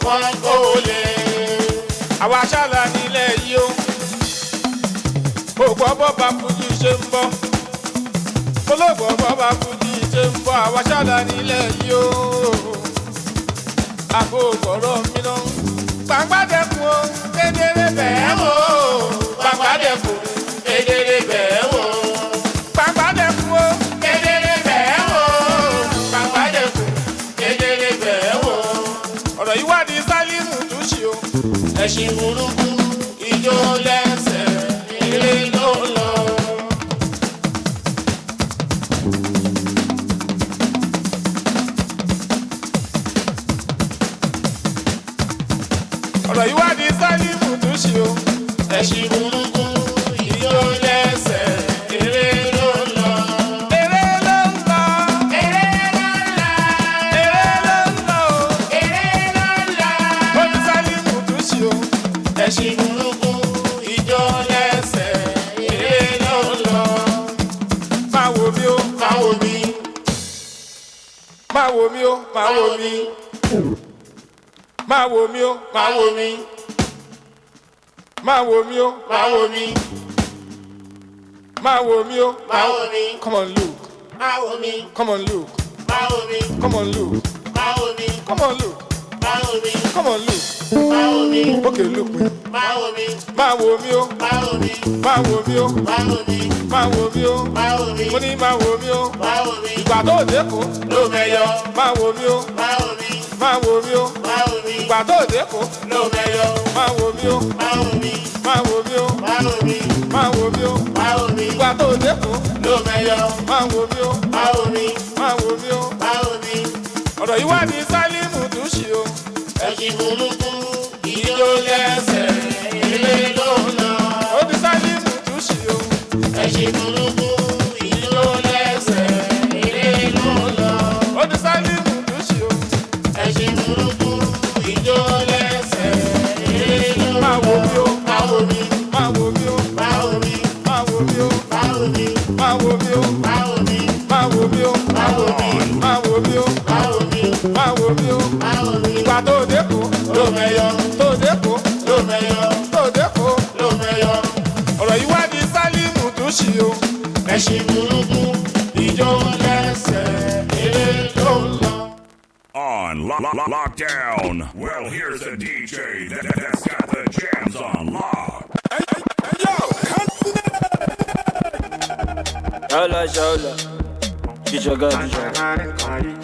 wọ́n kó lè. Àwa ṣáàlà nílẹ̀ yìí o. Ògbọ́ bọ́ba Fújì ṣe ń bọ̀. Olóògbọ́ bọ́ba Fújì ṣe ń bọ̀. Àwa ṣáàlà nílẹ̀ yìí o. Àbò gbọ̀rọ̀ mi lọ. Gbàngbàdẹ̀kùn o, kedere bẹ́ẹ̀ wò. Gbàngbàdẹ̀kùn, kedere bẹ́ẹ̀ wò. Gbàngbàdẹ̀kùn o, kedere bẹ́ẹ̀ wò. Gbàngbàdẹ̀kùn, kedere bẹ́ẹ̀ wò. Ọ̀rọ̀ yìí wá di Sálímù Túṣì o. Ẹ̀sìn burúkú, ijó lẹ́sẹ̀, eré ló lọ. Ọ̀rọ̀ yìí wá di Sálímù Túṣì o. Ẹ̀sìn burúkú, ijó lẹ́sẹ̀, eré ló lọ. Eré ló ń lọ. Eré ló ń lọ. Eré ló ń lọ o. Eré ló ń lọ. Ó ní Sálímù Túṣì o. Ẹ̀sìn burúkú, ijó lẹ́sẹ̀, eré ló ń lọ. Máa wò mí o, máa wò mí. Máa wò mí o, máa wò mí. Máa wò mí o, máa wò mí. Máa wò mí o, máa wò mí. Máa wò mí o, Máa wò mí. Come on look, Máa wò mí. come on look, Máa wò mí. come on look, Máa wò mí. come on look, Máa wò mí. come on look. Máa wò mí. Okay, look me. Máa wò mí. Máa wò mí o, Máa wò mí. máa wò mí o, Máa wò mí. máa wò mí o. Máa wò mí. Mo ní máa wò mí o. Máa wò mí. Ìgbà tó dé kó, Ló mẹyọ. máa wò mí o, Máa wò mí. máa wò mí o. Máa wò mí. Ìgbà tó dé kó, Ló mẹyọ. máa wò mí o, Máa wò mí. máa wò mí o, Máa wò mí. máa wò mí o. Máa wò mí. Ìgbà tó dé kó, Ló mẹyọ. máa wò mí o, Máa wò mí. máa wò mí o. Máa wò mí. Ọ̀rọ̀ yìí wá di Sálímù Túṣì o. Ẹ̀sìn burúkú, ijó lẹ́sẹ̀, eré ló ń lọ. Ó di Sálímù Túṣì o. Ẹ̀sìn burúkú, ijó lẹ́sẹ̀, eré ló ń lọ. Ó di Sálímù Túṣì o. Ẹ̀sìn burúkú, ijó lẹ́sẹ̀, eré ló ń lọ. Máa wò mí o, Máa wò mí. máa wò mí o, Máa wò mí. máa wò mí o, Máa wò mí. máa wò mí o, Máa wò mí. máa wò mí o, Máa wò mí. máa wò mí o, Máa wò mí. máa wò mí o. Máa wò mí. Ìgbà tó dé kó, Ló mẹyọ. tó dé kó, Ló mẹyọ. tó dé kó. Ló mẹyọ. Ọ̀rọ̀ yìí wá di Sálímù Túṣì o. Ẹ̀sìn burúkú, ijó lẹ́sẹ̀, eré ló ń lọ. On lockdown. Well, here's the DJ that's got the jams on lock. Hola, hola. DJ God, DJ.